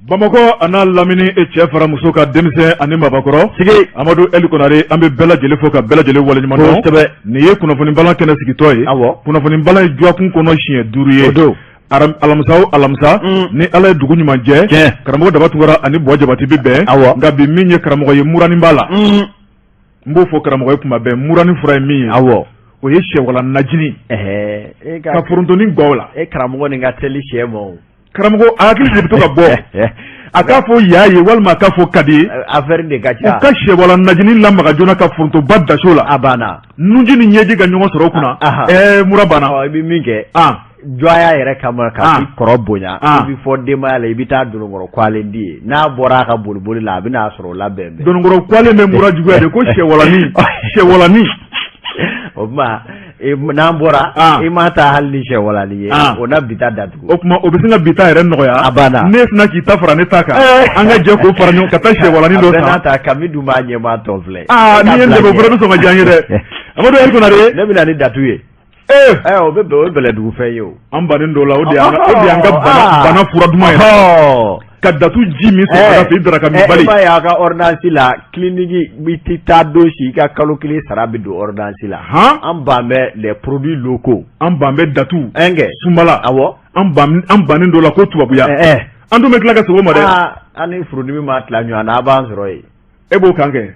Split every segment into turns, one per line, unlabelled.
Bamakɔ a n'a lamini, e cɛ fara muso ka, denmisɛn ani mabakɔrɔ,
sigi.
Amadu Eli Konare, an bɛ bɛɛ lajɛlen fo ka bɛɛ lajɛlen waleɲuman dɔn. Nin ye kunnafonibalan kɛnɛ sigitɔ ye. Kunnafonibalan ye dɔgɔkun kɔnɔ siɲɛ 5 ye.
O don.
Alamisa o alamisa, ni Ala ye dugu ɲuman jɛ, karamɔgɔ Daba Tunkara ani Buwa Jabati bɛ bɛn. Nka bi min ye karamɔgɔ ye, murani b'a la. N b'o fɔ karamɔgɔ ye kuma bɛɛ, murani fura ye min ye, o ye sɛwala najini ka forontoni gwaw la.
E karamɔgɔ nin ka teli sɛ ma o.
Karamɔgɔ, a hakili de bɛ to ka bɔ, a k'a fɔ y'a ye walima a k'a fɔ ka di ye.
Affaire de ka
ca. U ka sɛwala najini lamaga joona ka forontoba dasi o la.
A banna.
Nunji ni ɲɛji ka ɲɔgɔn sɔrɔ o kunna. Mura banna.
I bɛ min kɛ, jɔnya yɛrɛ kama, ka i kɔrɔ bonya, i bɛ fɔ denbaya la, i bɛ taa dononkɔrɔ kwalen di ye. N'a bɔra a ka boliboli la, a bɛna sɔrɔ o labɛn bɛɛ.
Dononkɔrɔ kwalen bɛ mura juguya de ko sɛwalani, sɛwalani.
O tuma n'an bɔra, i ma taa hali ni sɛwalani ye, o na bi ta datugu.
O tuma o bɛ sin ka bi ta yɛrɛ nɔgɔya.
A banna.
Ne sina k'i ta fara ne ta kan, an ka jɛ k'o fara ɲɔgɔn ka taa sɛwalani dɔ
san. A bɛɛ n'a ta, kami dun b'a ɲɛmaa tɔ filɛ.
Aa, n'i ye n dɛmɛ, o fana bɛ sɔn ka diya n ye dɛ, Amadu Eli Konare.
Ne bɛ na ni datu ye.
Ee!
O bɛ bɛn, o ye bɛlɛdugu fɛn ye o.
An bannen dɔ la, o de y'an ka bana fura duman ye. Ka datu ji min sɔgɔmada fɛ, i daraka min bali.
E b'a ye a ka ordonnance la, clinique i tɛ taa don si, i ka kalo kelen sara bɛ don ordonnance la. An ban bɛ les produits locaux.
An ban bɛ datu.
Ɛnkɛ.
Sunbala.
Awɔ.
An bannen dɔ la ko tubabuya. An dun bɛ tila ka segin o ma dɛ.
An ni furudimi ma tila ɲɔgɔn na, a b'an sɔrɔ yen.
E b'o kan kɛ.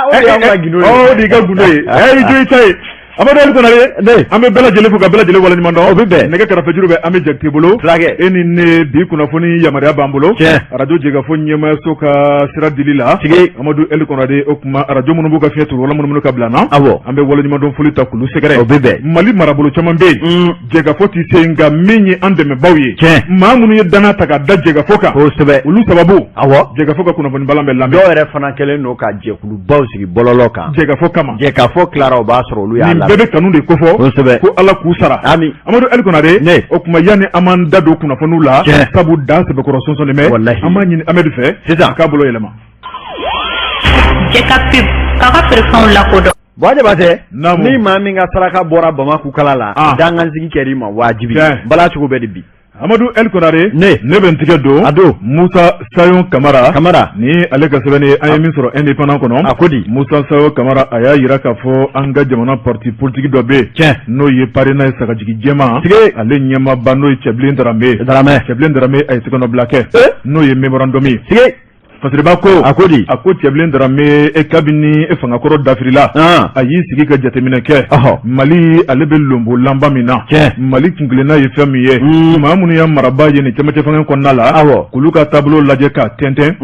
O de y'anw ka gundo ye.
O de y'i ka gundo ye. Ɛ, i jo i ta ye. Amadu Ali Konare, an bɛ bɛɛ lajɛlen fo ka bɛɛ lajɛlen waleɲuman dɔn.
O bɛ bɛn.
Nɛgɛ kɛrɛfɛjuru bɛ Ami Jakite bolo.
Fulakɛ.
E ni ne, bi kunnafoni yamaruya b'an bolo. Arajo Jɛkafɔ ɲɛmaayaso ka sira dili la.
Sigi.
Amadu Ali Konare, o tuma arajo minnu b'u ka fiɲɛ turu wala minnu ka bila na.
Awɔ.
An bɛ waleɲumandɔn foli ta k'olu sɛgɛrɛ.
O bɛ bɛn.
Mali marabolo caman bɛ yen. Jɛkafɔ tɛ se, nka min ye an dɛmɛbaaw ye. Maa minnu ye danaya ta ka da Jɛkafɔ kan.
Kosɛbɛ.
Olu sababu.
Awɔ.
Jɛkafɔ ka kunnafoni balan bɛ lamɛn.
Dɔw yɛrɛ fana kɛlen don ka jɛkulubaw sigi bɔlɔlɔ kan.
Jɛkafɔ kama.
Jɛkafɔ tilara, o b'a sɔrɔ olu y'a
lamɛn. Nin bɛɛ bɛ kanu de kofɔ.
Kosɛbɛ.
Ko Ala k'u sara.
Ami.
Amadu Ali Konare.
Ne.
O tuma yanni an b'an da don kunnafoniw la. Sabu da sɛbɛkɔrɔ sɔnsɔnnen bɛ.
Walahi.
An b'a ɲini Amadu fɛ.
Sisan.
A k'a bolo yɛlɛma.
Jɛka pub k'a ka feerefɛnw lakodɔn.
Buwa Jabatɛ,
Naamu.
ni maa min ka saraka bɔra Bamako kala la, dangansigi kɛr'i ma wajibi. Bala cogo bɛ di bi?
Amadu El Konare,
ne
ne bɛ n tigɛ don
a don
Musa Sayon Kamara
Kamara
ni ale ka sɛbɛnni ye, an ye min sɔrɔ Indépendant kɔnɔ.
A ko di?
Musa Sayon Kamara, a y'a jira k'a fɔ an ka jamana parti politique dɔ bɛ yen n'o ye PARENA ye, sagajigi jɛman.
Sige.
Ale ɲɛmaaba n'o ye Cɛbilen Darame.
Darame.
Cɛbilen Darame, a ye tɛgɛnɔbila kɛ n'o ye mémorandum ye.
Sige.
Fasiriba ko
A ko di?
A ko Cɛbilen Darame, e kabini e fangakɔrɔ dafirila, a y'i sigi ka jateminɛ kɛ. Mali ale bɛ lonbo lanba min na, Mali kuntilenna ye fɛn min ye, maa minnu ye marabaa ye nin cɛmancɛ fanga kɔnɔna la, k'olu ka taabolo lajɛ k'a tɛntɛn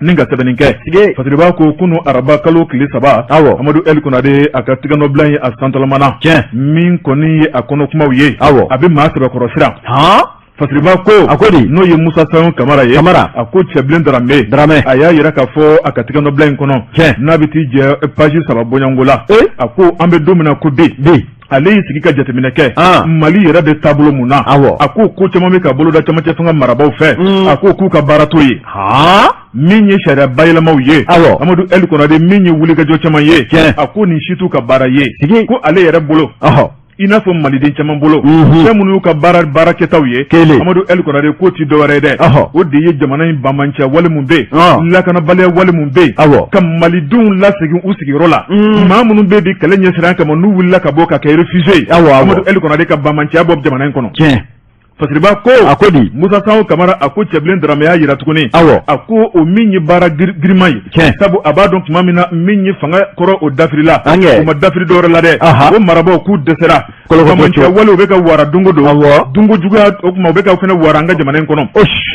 ni ka sɛbɛnni kɛ. Fasiriba ko kunun araba kalo tile 3, Amadu El Konare a ka tɛgɛnɔbila ye a santalamana min kɔni ye a kɔnɔ kumaw ye, a bɛ maa sɛbɛkɔrɔ siran. Fasiriba ko
A ko di?
N'o ye Musa Sayon Kamara ye.
Kamara.
A ko Cɛbilen Darame.
Darame.
A y'a jira k'a fɔ a ka tɛgɛnɔbila in kɔnɔ, n'a bɛ t'i jɛ page 3 bɔɲɔgɔnko la, a ko an bɛ don min na ko bi, ale y'i sigi ka jateminɛ kɛ Mali yɛrɛ bɛ taabolo mun na. A ko ko caman bɛ ka boloda cɛmancɛ fanga marabaaw fɛ, a ko k'u ka baara t'o ye. Min ye sariya bayɛlɛmaw ye, Amadu El Konare, min ye wulikajɔ caman ye, a ko nin si t'u ka baara ye. Ko ale yɛrɛ bolo, i n'a fɔ maliden caman bolo, fɛn minnu y'u ka baara baarakɛtaw ye,
kelen,
Amadu El Konare, k'o ti dɔwɛrɛ ye dɛ, o de ye jamana in banbaanciya wale mun bɛ yen, lakanabaliya wale mun bɛ yen, ka malidenw lasegin u sigiyɔrɔ la, maa minnu bɛ bi kɛlɛ ɲɛsiran kama, n'u wulila ka bɔ ka kɛ réfugié ye, Amadu El Konare, ka banbaanciya bɔ jamana in kɔnɔ. Fasiriba ko
A ko di?
Musa Sayon Kamara, a ko Cɛbilen Darame y'a jira tuguni, a ko o min ye baara girinman ye, sabu a b'a dɔn tuma min na min ye fanga kɔrɔ o dafirila, o ma dafiri dɔwɛrɛ la dɛ, o marabaaw k'u dɛsɛra, banbaanciya wale u bɛ ka wara don o don, dunko juguya, o tuma u bɛ ka fana wara an ka jamana in kɔnɔ.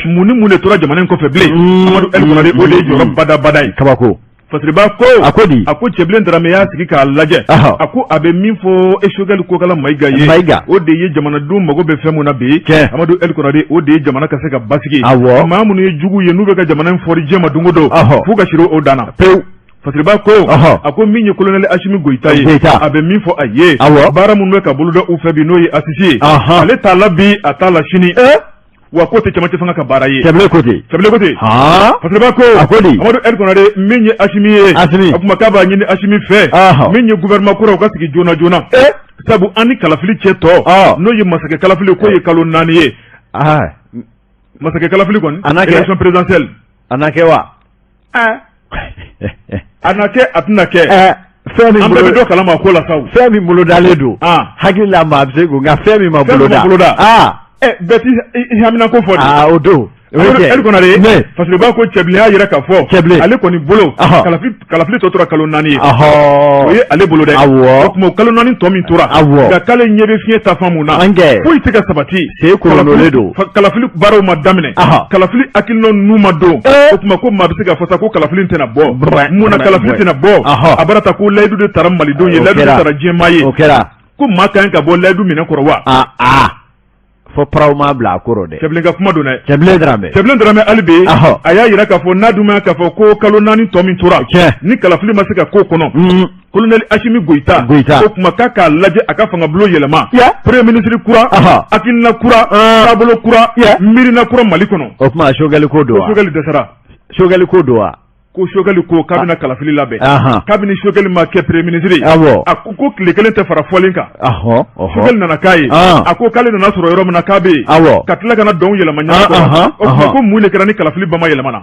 Mun ni mun de tora jamana in kɔfɛ bilen? Amadu El Konare, o de ye jɔyɔrɔ badabada ye.
Kabako.
Fasiriba ko
A ko di?
A ko Cɛbilen Darame y'a sigi k'a lajɛ, a ko a bɛ min fɔ Choguel Kokala Mayiga ye,
Mayiga,
o de ye jamanadenw mago bɛ fɛn mun na bi, Amadu El Konare, o de ye jamana ka se ka basigi. Maa minnu ye jugu ye, n'u bɛ ka jamana in fɔri diɲɛ ma don o don, f'u ka siri o dan na
pewu.
Fasiriba ko a ko min ye colonel Asimi Goyita ye, a bɛ min fɔ a ye, baara minnu bɛ ka boloda u fɛ bi, n'o ye assises ye, ale t'a la bi, a t'a la sini, wa k'o tɛ cɛmancɛ fanga ka baara ye.
Cɛbilen ko ten.
Cɛbilen ko ten. Fasiriba ko
A ko di?
Amadu El Konare, min ye Asimi ye,
Asimi,
o tuma k'a b'a ɲini Asimi fɛ, min ye gouvernement kura, u ka sigi joona joona, sabu an ni kalafili cɛ tɔ, n'o ye masakɛ kalafili, k'o ye kalo 4 ye. Masakɛ kalafili kɔni,
A na kɛ.
élection présidentielle.
A na kɛ wa?
A na kɛ, a tɛna kɛ.
Fɛn min
An bɛɛ bɛ
bolo
dɔ kalama ko la sa o.
Fɛn min bolodalen don, hakili la maa bɛ se k'o, nka fɛn min ma
Fɛn min ma
boloda.
Boloda. Bɛɛ t'i i haminanko fɔ de.
Aa, o don o ye tiɲɛ.
Ɛli Konare,
Ne.
Fasiriba ko cɛbilen y'a yira k'a fɔ
Cɛbilen.
ale kɔni bolo, kalafili tɔ tora kalo 4 ye. O ye ale bolo dɛ. O tuma o kalo 4 tɔ min tora, nka k'ale ɲɛ bɛ fiɲɛ ta fan mun na,
An kɛ.
foyi tɛ ka sabati.
Sen koronolen don.
Kalafili baaraw ma daminɛ, kalafili hakilina ninnu ma don. O tuma ko maa bɛ se k'a fɔ sa ko kalafili tɛna bɔ. Mun na kalafili tɛna bɔ? A bara ta ko layidu de tara malidenw ye,
O
layidu de
kɛra.
tara diɲɛmaa ye.
O kɛra.
Ko maa ka ɲi ka bɔ layidu minɛ kɔrɔ wa?
Aa aa, fo paraw ma bila a kɔrɔ dɛ.
Cɛbilen ka kuma don dɛ.
Cɛbilen Dramɛ.
Cɛbilen Dramɛ hali bi, a y'a yira k'a fɔ n'a dun ma k'a fɔ ko kalo 4 tɔ min tora, ni kalafili ma se ka k'o kɔnɔ, colonel Asimi Goyita,
Goyita.
o tuma k'a k'a lajɛ a ka fangabulon yɛlɛma, premier ministre kura, hakilina kura, taabolo kura, miirina kura Mali kɔnɔ.
O tuma Sogɛli ko don
Ko
wa?
Sogɛli dɛsɛra.
Sogɛli ko don wa?
Ko Sogɛli ko k'a bɛna kalafili labɛn. Kabini Sogɛli ma kɛ premier ministre ye, a ko ko tile kelen tɛ fara fɔlen kan. Sogɛli nana k'a ye, a ko k'ale nana sɔrɔ yɔrɔ min na k'a bɛ yen, ka tila ka na dɔnw yɛlɛma ɲɔgɔn kɔrɔ. O tuma ko mun de kɛra ni kalafili ba ma yɛlɛmana?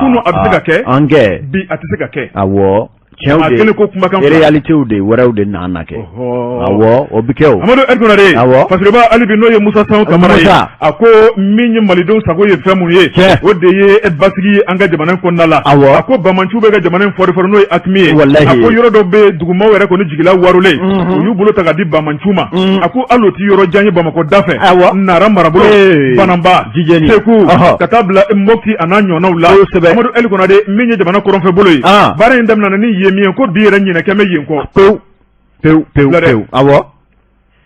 Kunun a bɛ se ka kɛ,
An kɛ.
bi a tɛ se ka kɛ.
Awɔ, tiɲɛw
Maa
de
kelen ko kumakan fila.
Réalitéw de wɛrɛw de nana kɛ. Awɔ, o bɛ kɛ o.
Amadu El Konare, Fasiriba hali bi, n'o ye Musa Sanw Kamara ye,
Musa.
a ko min ye malidenw sago ye, fɛn mun ye, o de ye basigi ye an ka jamana in kɔnɔna la. A ko bamanciw bɛ ka jamana in fɔri fɔri, n'o ye AQMI ye.
Walahi.
A ko yɔrɔ dɔ bɛ yen, dugumaw yɛrɛ kɔni jigila warolen, u y'u bolo ta ka di bamanciw ma. A ko hali o ti yɔrɔ jan ye Bamakɔ da fɛ, Nara marabolo, Bananba,
Jijeni.
Segu, ka taa bila Mopti a n'a ɲɔgɔnnaw la. Amadu El Konare, min ye jamana kɔrɔnfɛ bolo ye, baara in daminɛna ni yen min ye, ko bi yɛrɛ ɲinɛ kɛmɛ yen kɔ.
Pewu pewu pewu
Filɛ dɛ.
pewu, awɔ.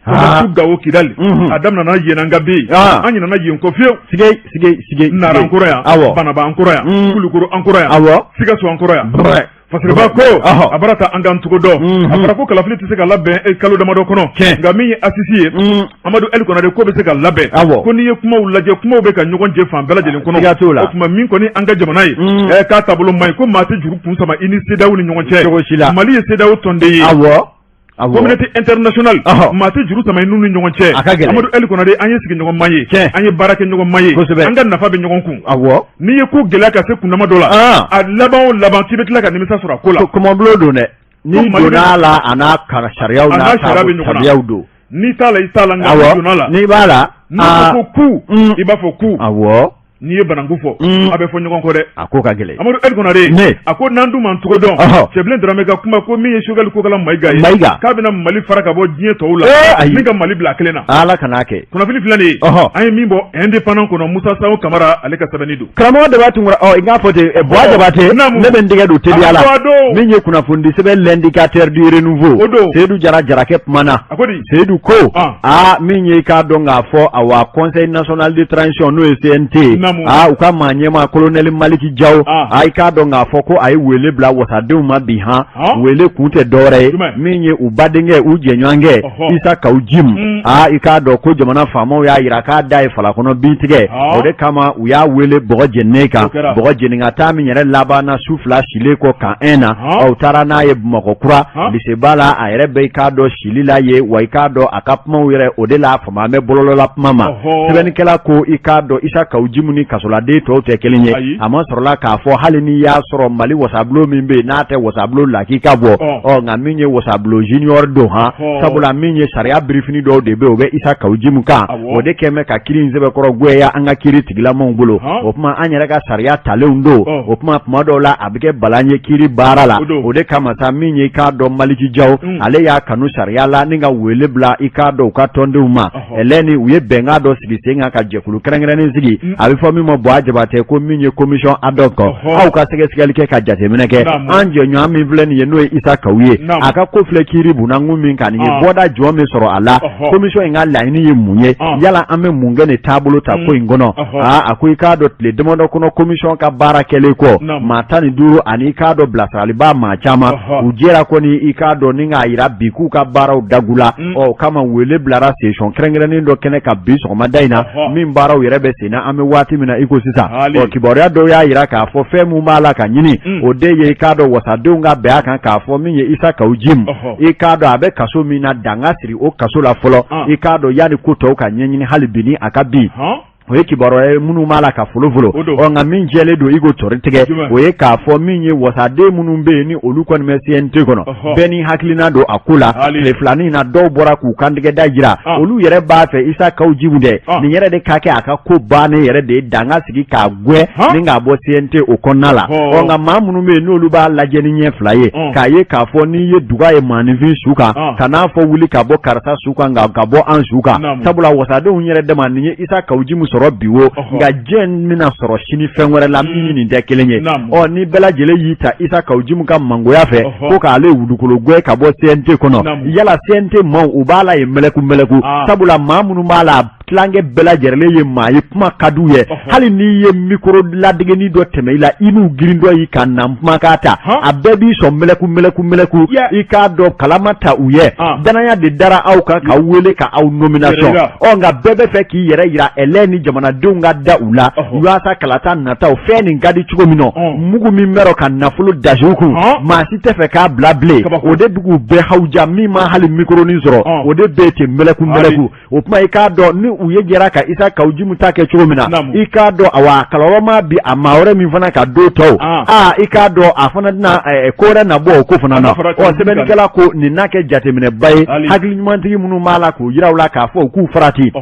Tombouctou, Gawo, Kidali, a daminɛna yen na, nka bi an ɲinɛna yen kɔ fiyewu.
Sige sige sige.
Nara an kɔrɔ yan, Banaba an kɔrɔ yan, Kulukoro an kɔrɔ yan, Sikaso an kɔrɔ yan. Fasiriba ko a bara ta an k'an cogo dɔn. A fɔra ko kalafili tɛ se ka labɛn kalo damadɔ kɔnɔ, nka min ye assise ye, Amadu El Konare ko bɛ se ka labɛn. Ko n'i ye kumaw lajɛ, kumaw bɛ ka ɲɔgɔn jɛ fan bɛɛ lajɛlen kɔnɔ.
Siga t'o la.
O tuma min kɔni an ka jamana ye, k'a taabolo man ɲi, ko maa tɛ juru kun sama i ni CEDEAO ni ɲɔgɔn cɛ.
Cogo si la.
Mali ye CEDEAO tɔnden ye.
Awɔ.
Communauté internationale, maa tɛ juru sama i n'u ni ɲɔgɔn cɛ.
A ka gɛlɛn.
Amadu El Konare, an ye sigiɲɔgɔnma ye, an ye baarakɛɲɔgɔnma ye, an ka nafa bɛ ɲɔgɔn kun. N'i ye ko gɛlɛya ka se kundama dɔ la, a laban o laban k'i bɛ tila ka nimisa sɔrɔ a ko la.
Kɔmɔbulon don dɛ. N'i
Ko Mali bɛ-
donna a la, a n'a ka sariyaw
A
n'a
n'a sariya bɛ ɲɔgɔn na.
tabiyaw don.
N'i t'a la, i t'a la, nka n'i donna a la,
N'i b'a la.
N'u ko ku, i b'a fɔ ku. N'i ye bananku fɔ, a bɛ fɔ ɲɔgɔn kɔ dɛ.
A ko ka gɛlɛn.
Amadu El Konare,
Ne.
a ko n'an dun m'an cogo dɔn, Cɛbilen Dramɛ ka kuma ko min ye Sogɛli Kokala Mayiga ye,
Mayiga.
k'a bɛna Mali fara ka bɔ diɲɛ tɔw la,
Ayi.
ni ka Mali bila a kelen na.
Ala kan'a kɛ.
Kunnafoni filɛ nin ye, an ye min bɔ Indépendant kɔnɔ, Musa Sanw Kamara ale ka sɛbɛnni don.
Karamɔgɔ Daba Tunkara, ɔ, i k'a fɔ ten, Buwa Jabate,
Naamu.
ne bɛ n tɛgɛ don teliya la.
A ko a don.
Min ye kunnafonidi sɛbɛn L'Indicateur du Renouveau,
O don.
Seyidu Jara Jarakɛ kumana.
A ko di?
Seyidu ko, aa, min ye i k'a dɔn k'a fɔ, awa, Conseil national de transition, n'o ye CNT ye,
Naamu.
aa, u ka maa ɲɛmaa colonel Maliki Jaw, aa, i k'a dɔn k'a fɔ ko a ye wele bila wasadenw ma bi han. Wele kun tɛ dɔwɛrɛ ye, min ye u badenkɛ, u jɛɲɔgɔnkɛ Isa Kawu Jim, aa, i k'a dɔn ko jamana faamaw y'a yira k'a da ye falakɔnɔ bin tigɛ. O de kama u y'a wele bɔgɔ jeninen kan.
O kɛra.
Bɔgɔ jeni ka taa min yɛrɛ labanna su 2 silen kɔ kan 1 na, u taara n'a ye Bamakɔ kura liseba la. A yɛrɛ bɛ i k'a dɔn sili la ye wa, i k'a dɔn a ka kumaw yɛrɛ o de la fama bɛ bɔlɔlɔla kuma ma. Sɛbɛnnikɛla ko i k'a dɔn Isa Kawu Jim ni kasoladen tɔw tɛ kelen ye. A ma sɔrɔla k'a fɔ hali n'i y'a sɔrɔ Mali wasabulon min bɛ yen n'a tɛ wasabulon lakika bɔ, ɔ, nka min ye wasabulon junior don han, sabula min ye sariya birifini dɔw de bɛ yen, o bɛ Isa Kawu Jim kan. O de kɛn bɛ ka kiri in sɛbɛkɔrɔ goya an ka kiri tigilamaw bolo. O tuma an yɛrɛ ka sariya talenw don. O tuma tuma dɔw la a bɛ kɛ balan ye kiri baara la. O de kama sa, min ye i k'a dɔn Maliki Jaw, ale y'a kanu sariya la ni ka wele bila i k'a dɔn u ka tɔndenw ma. Ɛlɛni u ye bɛnkan dɔ sigi sen kan ka jɛkulu kɛrɛnkɛrɛnnen sigi, a bɛ fɔ min ma, Buwa Jabatɛ, ko min ye commission ad hoc, aw ka sɛgɛsɛgɛli kɛ ka jateminɛ kɛ an jɛɲɔgɔn min filɛ nin ye, n'o ye Isa Kawu ye, a ka ko filɛ kiiri bunakun min kan nin ye, bɔda jɔn min sɔrɔ a la, commission in ka laɲini ye mun ye, yala an bɛ mun kɛ nin taabolo ta ko in kɔnɔ? Aa, a ko i k'a dɔn tile damadɔ kɔnɔ, commission ka baara kɛlen kɔ, maa 15 ani i k'a dɔn bilasiralibaa maa caman, u jɛra kɔni i k'a dɔn ni k'a yira bi k'u ka baaraw dagula. Ɔ, o kama wele bilara session kɛrɛnkɛrɛnnen dɔ kɛnɛ kan bi sɔgɔmada in na, min baaraw yɛrɛ bɛ sen na an bɛ waati waati min na i ko sisan. Ɔ kibaruya dɔw y'a jira k'a fɔ fɛn min b'a la ka ɲini, o de ye i k'a dɔn wasadenw ka bɛn a kan k'a fɔ min ye Isa Kawu Jim, i k'a dɔn a bɛ kaso min na, dan ka siri o kaso la fɔlɔ, i k'a dɔn yanni ko tɔw ka ɲɛɲini hali bi ni a ka bin. O ye kibaruya ye minnu b'a la ka folofolo. Ɔ nka min jɛlen don i ko tɔri tigɛ, o ye k'a fɔ min ye wasaden minnu bɛ yen ni olu kɔni bɛ CNT kɔnɔ, bɛɛ n'i hakilina don a ko la. Tile filanin na, dɔw bɔra k'u kantigɛda jira, olu yɛrɛ b'a fɛ Isa Kawu Jim dɛ, nin yɛrɛ de ka kɛ a ka ko bannen yɛrɛ de ye, dan ka sigi k'a gɛn ni k'a bɔ CNT o kɔnɔna la. Ɔ nka maa minnu bɛ yen n'olu b'a lajɛ ni ɲɛ fila ye, k'a ye k'a fɔ n'i ye duga ye maaninfin su kan, kan'a fɔ wuli ka bɔ karisa su kan nka ka bɔ an su kan, sabula wasadenw yɛrɛ dama nin ye Isa Kawu Jim sɔrɔ bi wo, nka diɲɛ bɛna sɔrɔ sini fɛn wɛrɛ la min ni nin tɛ kelen ye. Ɔ ni bɛɛ lajɛlen y'i ta Isa Kawu Jim ka mangoya fɛ ko k'ale wulukolo gɛn ka bɔ CNT kɔnɔ, yala CNT maaw u b'a la yen mɛlɛku mɛlɛku, sabula maa minnu b'a la tilankɛ bɛɛ lajɛlen ye maa ye kuma ka d'u ye. Hali n'i ye mikoro ladegeni dɔ tɛmɛ i la, i n'u girintɔ y'i ka na kumakan ta, a bɛɛ b'i sɔn mɛlɛku mɛlɛku mɛlɛku. I k'a dɔn kalama ta u ye, danaya de dara aw kan k'aw wele ka aw nomination. Ɔ nka bɛɛ bɛ fɛ k'i yɛrɛ yira ɛlɛ ni jamanadenw ka da u la, walasa kalata nataw fɛn nin ka di cogo min na, mugu min bɛ ka nafolo dasi u kun, maa si tɛ fɛ k'a bila bilen. O de b'u bɛɛ hawuja, min ma hali mikoronin sɔrɔ, o de bɛ ten mɛlɛku mɛlɛku. O tuma i k'a dɔn ni u ye jɛra ka Isa Kawu Jim ta kɛ cogo min na, i k'a dɔn awa kalɔrɔ ma bi a maa wɛrɛ min fana ka don tɔw, aa i k'a dɔn a fana tɛna ko wɛrɛ na bɔ o ko fana na. Ɔ sɛbɛnnikɛla ko nin n'a kɛ jateminɛba ye, hakili ɲumantigi minnu b'a la k'u jira u la k'a fɔ u k'u farati.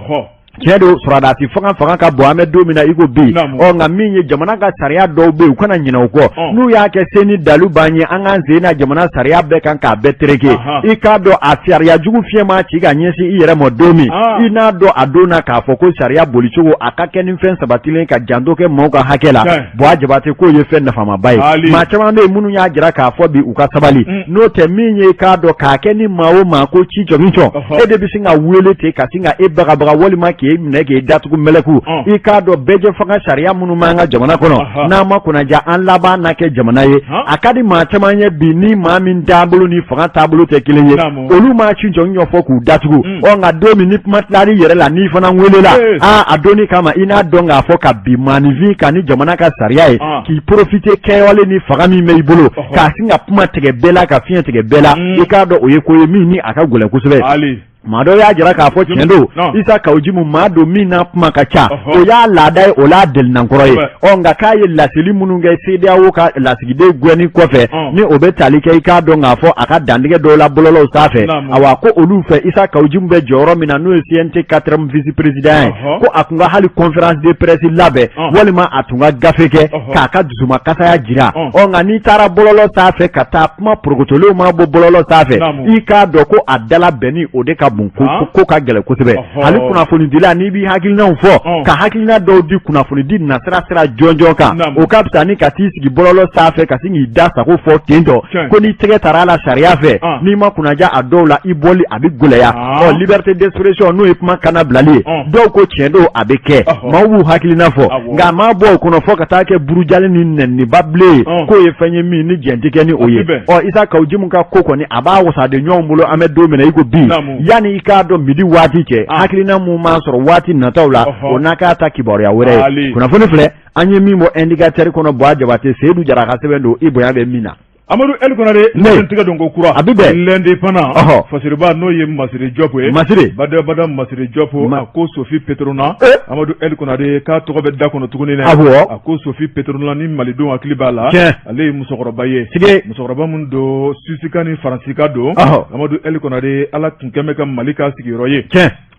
Tiɲɛ don, sɔrɔdasi fanga ka bon an bɛ don min na i ko bi. Ɔ nka min ye jamana ka sariya dɔw bɛ yen, u kana ɲinɛ o kɔ. N'u y'a kɛ se ni dalu b'an ye, an k'an sen na jamana sariya bɛɛ kan k'a bɛɛ tereke. I k'a dɔn a sariya jugu fiɲɛ maa ci ka ɲɛsin i yɛrɛ ma don min, i n'a dɔn a don na k'a fɔ ko sariya bolicogo a ka kɛ ni fɛn sabatilen ka janto kɛ maaw ka hakɛ la. Buwa Jabate k'o ye fɛn nafamaba ye. Maa caman bɛ yen minnu y'a jira k'a fɔ bi u ka sabali, n'o tɛ min ye k'a dɔn k'a kɛ ni maa o maa ko ci cɔmi cɔ, e de bɛ sin ka wele ten ka sin ka e bagabaga walima k'e minɛ k'e datugu mɛlɛku. I k'a dɔn bɛɛjɛ fanga sariya minnu b'an ka jamana kɔnɔ, n'an ma kunnaja, an laban na kɛ jamana ye a ka di maa caman ye bi ni maa min taabolo ni fanga taabolo tɛ kelen ye, olu maa ci cɔmi fɔ k'u datugu. Ɔ nka don min ni kuma tilal'i yɛrɛ la, n'i fana welela, aa a donni kama i n'a dɔn k'a fɔ ka bin maaninfin kan ni jamana ka sariya ye, k'i profiter kɛwale ni fanga min bɛ i bolo k'a sin ka kuma tigɛ bɛɛ la, ka fiɲɛ tigɛ bɛɛ la, i k'a dɔn o ye ko ye min ni a ka gɛlɛn kosɛbɛ. Maa dɔ y'a jira k'a fɔ tiɲɛ don, Isa Kawu Jim maa don min n'a kuma ka ca, o y'a laada ye, o l'a delinankɔrɔ ye. Ɔ nka k'a ye laseli minnu kɛ CEDEAO ka lasigiden gɛnni kɔfɛ, ni o bɛ tali kɛ i k'a dɔn k'a fɔ a ka dantigɛ dɔw la bɔlɔlɔw sanfɛ, awa ko olu fɛ Isa Kawu Jim bɛ jɔyɔrɔ min na, n'o ye CNT quatrième vice président ye, ko a tun ka hali conférence de presse labɛn walima a tun ka gafe kɛ k'a ka dusumakasaya jira. Ɔ nka n'i taara bɔlɔlɔ sanfɛ ka taa kuma porokotolenw ma bɔ bɔlɔlɔ sanfɛ, i k'a dɔn ko a dala bɛnni o de ka bon, ko ka gɛlɛn kosɛbɛ. Hali kunnafonidila, n'i b'i hakilinaw fɔ, ka hakilina dɔw di kunnafonidi nasira sira jɔnjɔn kan, o ka fisa ni ka t'i sigi bɔlɔlɔ sanfɛ ka sin k'i da sago fɔ ten tɔ, ko n'i tɛgɛ tara a la sariya fɛ, n'i ma kunnaja a dɔw la, i bɔli a bɛ gɛlɛya. Ɔ liberté d'expression, n'o ye kuma kana bilali ye, dɔw ko tiɲɛ don a bɛ kɛ, maaw b'u hakilina fɔ, nka a ma bɔ o kɔnɔ fɔ ka taa kɛ burujali ni nɛniba bilen ye, k'o ye fɛn ye min ni jɛn tɛ kɛ ni o ye. Ɔ Isa Kawu Jim ka ko kɔni a b'a wasaden ɲɔgɔn bolo an bɛ don min na i ko bi, yanni i k'a dɔn midi waati cɛ, hakilina mun b'an sɔrɔ waati nataw la, o n'a k'a ta kibaruya wɛrɛ ye. Kunnafoni filɛ an ye min bɔ Indicateur kɔnɔ, Buwa Jabate, Seyidu Jara ka sɛbɛn don i bonya bɛ min na.
Amadu El Konare, ne tigɛ don ko kura
a bɛ bɛn
L'Indépendant fasiriba n'o ye Masire Jɔpu ye,
Masire
badabada Masire Jɔpu, a ko Sophie Pétronin, Amadu El Konare k'a tɔgɔ bɛ da kɔnɔ tuguni dɛ.
Awɔ.
A ko Sophie Pétronin, ni malidenw hakili b'a la, ale ye musokɔrɔba ye, musokɔrɔba min don Suisika ni Faransika don. Amadu El Konare, Ala tun kɛn bɛ ka Mali k'a sigiyɔrɔ ye.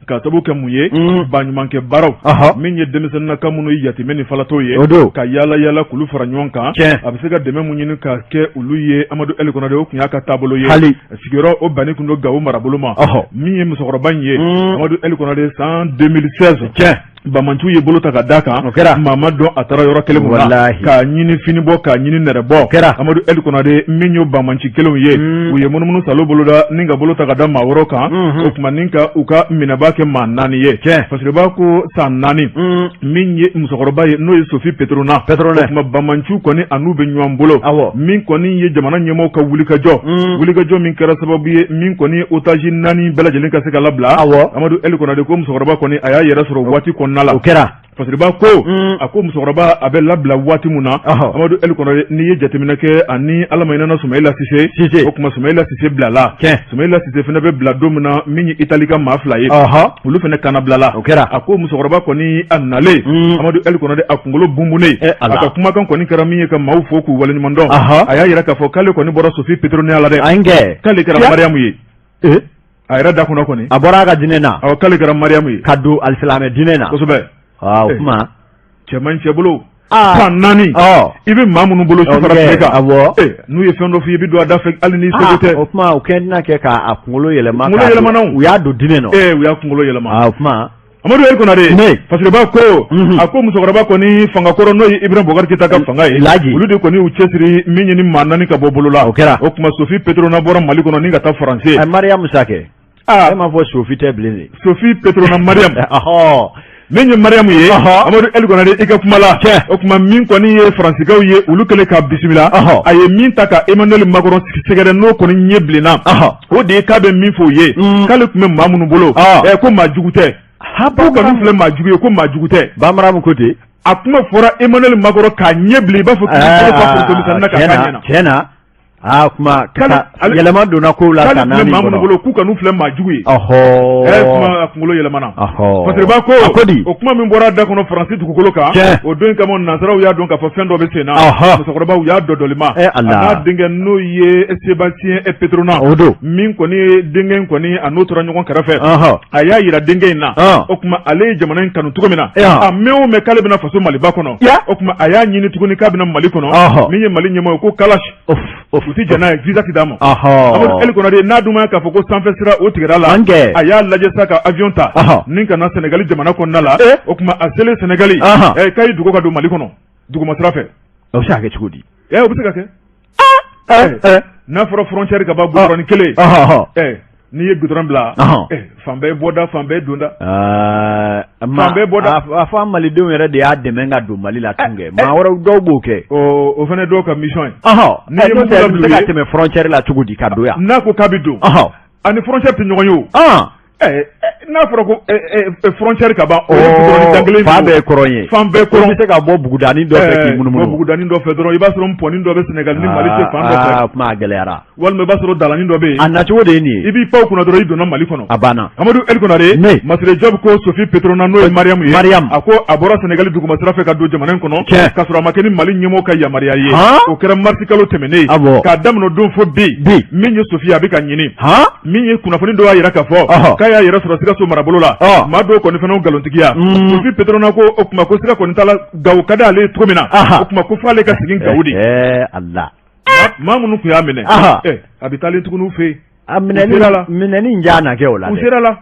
Ka sababu kɛ mun ye, baɲumankɛ baaraw min ye denmisɛnninnaka minnu ye yatimɛ ni falatɔw ye, ka yaala yaala k'olu fara ɲɔgɔn kan, a bɛ se ka dɛmɛ mun ɲini ka kɛ olu ye. Amadu El Konare, o tun y'a ka taabolo ye. Sigiyɔrɔ o banni tun don Gawo marabolo ma. Min ye musokɔrɔba in ye, Amadu El Konare, san 2016, bamanciw ye bolo ta ka d'a kan.
O kɛra.
Maa ma dɔn a taara yɔrɔ kelen mun na, k'a ɲini fini bɔ, k'a ɲini nɛrɛ bɔ.
O kɛra.
Amadu El Konare, min ye bamanci kelenw ye, u ye munumunu salo boloda ni ka bolo ta ka da maa wɛrɛw kan. O tuma ni ka u ka minɛba kɛ maa 4 ye. Fasiriba ko san 4, min ye musokɔrɔba ye, n'o ye Sophie Pétronin.
Pétronin.
O tuma bamanciw kɔni a n'u bɛ ɲɔgɔn bolo. Min kɔni ye jamana ɲɛmɔgɔw ka wulikajɔ, wulikajɔ min kɛra sababu ye min kɔni ye otage 4 bɛɛ lajɛlen ka se ka labila. Amadu El Konare ko musokɔrɔba kɔni a y'a yɛrɛ sɔrɔ waati kɔnɔna la.
O kɛra.
Fasiriba ko a ko musokɔrɔba a bɛ labila waati min na, Amadu El Konare, n'i ye jateminɛ kɛ ani Ala ma hinɛna Sumayila Sise, o tuma Sumayila Sise bilala. Sumayila Sise fana bɛ bila don min na, min ye Itali ka maa fila ye, olu fana kannabilala.
O kɛra.
A ko musokɔrɔba kɔni a nalen, Amadu El Konare, a kunkolo bunbunnen, a ka kumakan kɔni kɛra min ye ka maaw fo k'u waleɲuman dɔn. A y'a jira k'a fɔ k'ale kɔni bɔra Sofi Petronaya la dɛ, k'ale kɛra Mariyamu ye. A yɛrɛ da kɔnɔ kɔni.
A bɔra a ka diinɛ na.
Awɔ, k'ale kɛra Mariyamu ye.
Ka don alisilamɛ diinɛ na.
Kosɛbɛ.
Aa, o kuma.
Cɛ man ɲi cɛ bolo. San 4. I bɛ maa minnu bolo su fara tile kan.
Awɔ.
N'u ye fɛn dɔ f'i ye, i bɛ don a da fɛ hali n'i seko tɛ.
O kuma, o kɛ tɛna kɛ k'a kunkolo yɛlɛma.
Kunkolo yɛlɛmana o.
U y'a don diinɛ nɔ.
Ee, u y'a kunkolo yɛlɛma.
Aa, o kuma.
Amadu El Konare, Fasiriba ko a ko musokɔrɔba kɔni fanga kɔrɔ, n'o ye Ibrahim Boubacar Keita ka fanga ye,
Laji,
olu de kɔni y'u cɛsiri min ɲini maa 4 ka bɔ bolo la.
O kɛra.
O tuma Sofi Petrona bɔra Mali kɔnɔ ni ka taa Faransi.
Mariyamu sa kɛ. Aa, e m'a fɔ Sofi tɛ bilen de.
Sofi Petrona Mariam. Min ye Mariamu ye, Amadu El Konare, i ka kuma la, o tuma min kɔni ye Faransikaw ye, olu kɛlen k'a bisimila, a ye min ta ka Emmanuel Macron sɛgɛrɛ, n'o kɔni ɲɛ bilenna, o de ye k'a bɛ min fɔ u ye, k'ale tun bɛ maa minnu bolo, ko maa jugu tɛ, k'u kan'u filɛ maa jugu ye, ko maa jugu tɛ.
Bamaramu ko ten.
A kuma fɔra Emmanuel Macron k'a ɲɛ bilen, i b'a fɔ k'i bolo fa foronto misɛnnin na k'a k'a ɲɛ na.
Tiɲɛ na. Aa, kuma yɛlɛma donna kow la.
K'ale tun bɛ maa minnu bolo, k'u kan'u filɛ maa jugu ye. Kuma a kunkolo yɛlɛmana. Fasiriba ko,
a ko di?
O kuma min bɔra a da kɔnɔ Faransi dugukolo kan, o don kama nansaraw y'a dɔn k'a fɔ fɛn dɔ bɛ sen na. Musokɔrɔba, u y'a dɔdɔlima. A n'a denkɛ, n'o ye Sébastien Petrona.
O don.
Min kɔni ye denkɛ in kɔni, a n'o tora ɲɔgɔn kɛrɛfɛ. A y'a jira denkɛ in na, o tuma ale ye jamana in kanu cogo min na, a mɛn o mɛn k'ale bɛna faso Maliba kɔnɔ. O tuma a y'a ɲini tuguni k'a bɛna Mali kɔnɔ. Min ye Mali ɲɛmɔgɔ ye, ko kalashi u tɛ jɛn n'a ye, visa tɛ d'a ma. Amadu El Konare, n'a dun ma k'a fɔ ko sanfɛ sira o tigɛra la, a y'a lajɛ sa ka avion ta ni ka na Senegali jamana kɔnɔna la. O tuma a selen Senegali, k'a y'i dogo ka don Mali kɔnɔ duguma sira fɛ.
O bɛ se ka kɛ cogo di?
O bɛ se ka kɛ. N'a fɔra frontière ka ban, goudron kelen, n'i ye goudron bila, fan bɛɛ bɔda, fan bɛɛ donda.
Fan bɛɛ bɔda. A fɔ an malidenw yɛrɛ de y'a dɛmɛ ka don Mali la tun kɛ, maa wɛrɛw dɔw b'o kɛ.
O fana dɔw ka mission ye.
N'i ye mugu labila, se ka tɛmɛ frontière la cogo di ka don yan?
N'a ko k'a bɛ don, ani frontière tɛ ɲɔgɔn ye o. N'a fɔra ko frontière ka ban, o
ye fan bɛɛ kɔrɔn ye.
Fan bɛɛ kɔrɔn.
I bɛ se ka bɔ bugudanin dɔ fɛ k'i munumunu.
Bɔ bugudanin dɔ fɛ dɔrɔn, i b'a sɔrɔ pɔnnin dɔ bɛ Sénégal ni Mali cɛ fan dɔ fɛ.
Kuma a gɛlɛyara.
Walima i b'a sɔrɔ dalanin dɔ bɛ yen.
A nacogo de ye nin ye.
I b'i pan o kunna dɔrɔn, i donna Mali kɔnɔ.
A banna.
Amadu El Konare, Masire Diop ko Sofi Petrona, n'o ye Mariamu ye.
Mariam.
A ko a bɔra Sénégal duguma sira fɛ ka don jamana in kɔnɔ. K'a sɔrɔ a ma kɛ ni Mali ɲɛmɔgɔw ka yamaruya ye. O kɛra marisi kalo tɛmɛnen ye. K'a daminɛ o don fo bi.
Bi.
Min ye Sofi ye, a bɛ ka ɲini. Min ye kunnafoni dɔ y'a jira k'a fɔ k'a y'a yɛrɛ sɔrɔ Sikaso marabolo la, maa dɔw kɔni fana nkalontigiya. Sofi Petrona ko o tuma ko sira kɔni t'a la, Gawo ka di ale ye cogo min na, o tuma ko f'ale ka segin Gawo de.
Ala,
maa minnu tun y'a minɛ, a bɛ taalen tuguni u fɛ yen.
A minɛni ja na kɛ o la.
U sera la,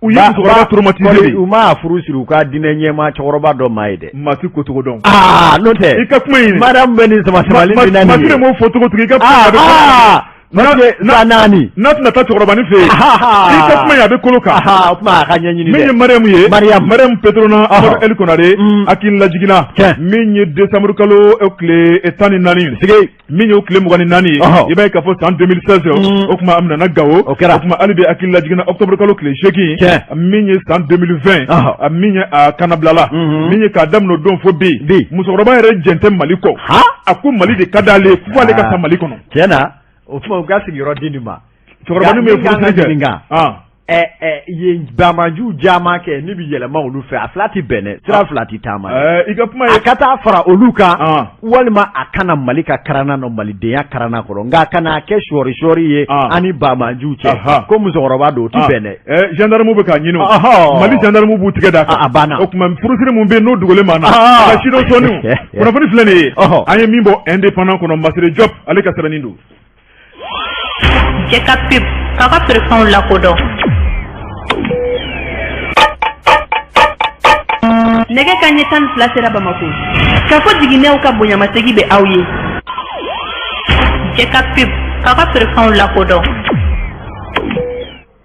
u ye musokɔrɔba traumatisé de.
U m'a furu siri u ka diinɛ ɲɛmaa cɛkɔrɔba dɔ ma ye dɛ.
Maa ti ko cogo dɔn.
Aa, n'o tɛ.
I ka kuma in.
Mariam bɛ nin sama samali min na nin ye.
Masire m'o fɔ cogo cogo, i ka kuma.
San 4.
N'a tɛna taa cɛkɔrɔbanin fɛ yen. I ka kuma in, a bɛ kolo kan.
O kuma a ka ɲɛɲini dɛ.
Min ye Mariam ye.
Mariam.
Mariam Petrona Amadu El Konare. Hakili lajiginna. Min ye décembre kalo tile 14.
Sigi.
Min ye o tile 24 ye, i b'a ye k'a fɔ san 2016, o tuma a minɛna Gawo.
O kɛra.
O tuma hali bi hakili lajiginna octobre kalo tile 8, min ye san 2020, a min ye a kanabilala, min ye k'a daminɛ o don fo bi, musokɔrɔba yɛrɛ jɛn tɛ Mali kɔ. A ko Mali de ka d'ale ye, fo ale ka sa Mali kɔnɔ.
Tiɲɛ na, o tuma u ka sigiyɔrɔ di nin ma.
Cɛkɔrɔba min ye furusiri kɛ.
Yen banbaanciw caman kɛ ne bɛ yɛlɛma olu fɛ, a fila tɛ bɛn dɛ, sira fila tɛ taama.
I ka kuma ye.
A ka taa fara olu kan, walima a ka na Mali ka karana nɔ, malidenya karana kɔrɔ, nka a kana kɛ sɔɔri sɔɔri ye an ni banbaanciw cɛ, ko musokɔrɔba don, o tɛ bɛn
dɛ. Gendarme bɛ k'a ɲini, Mali gendarme b'u tigɛ d'a kan.
A banna.
O tuma furusiri min bɛ yen n'o dogolen maa na, a ka sidɔn sɔɔni. Kunnafoni filɛ nin ye, an ye min bɔ Indépendant kɔnɔ, Masire Diop ale ka sɛbɛnni don.
Cɛ ka pub k'a ka feerefɛnw lakodɔn.
Nɛgɛ kanɲɛ 12 sera Bamakɔ. K'a fɔ jiginɛw ka bonyamasegin bɛ aw ye.
Cɛ ka pub k'a ka feerefɛnw lakodɔn.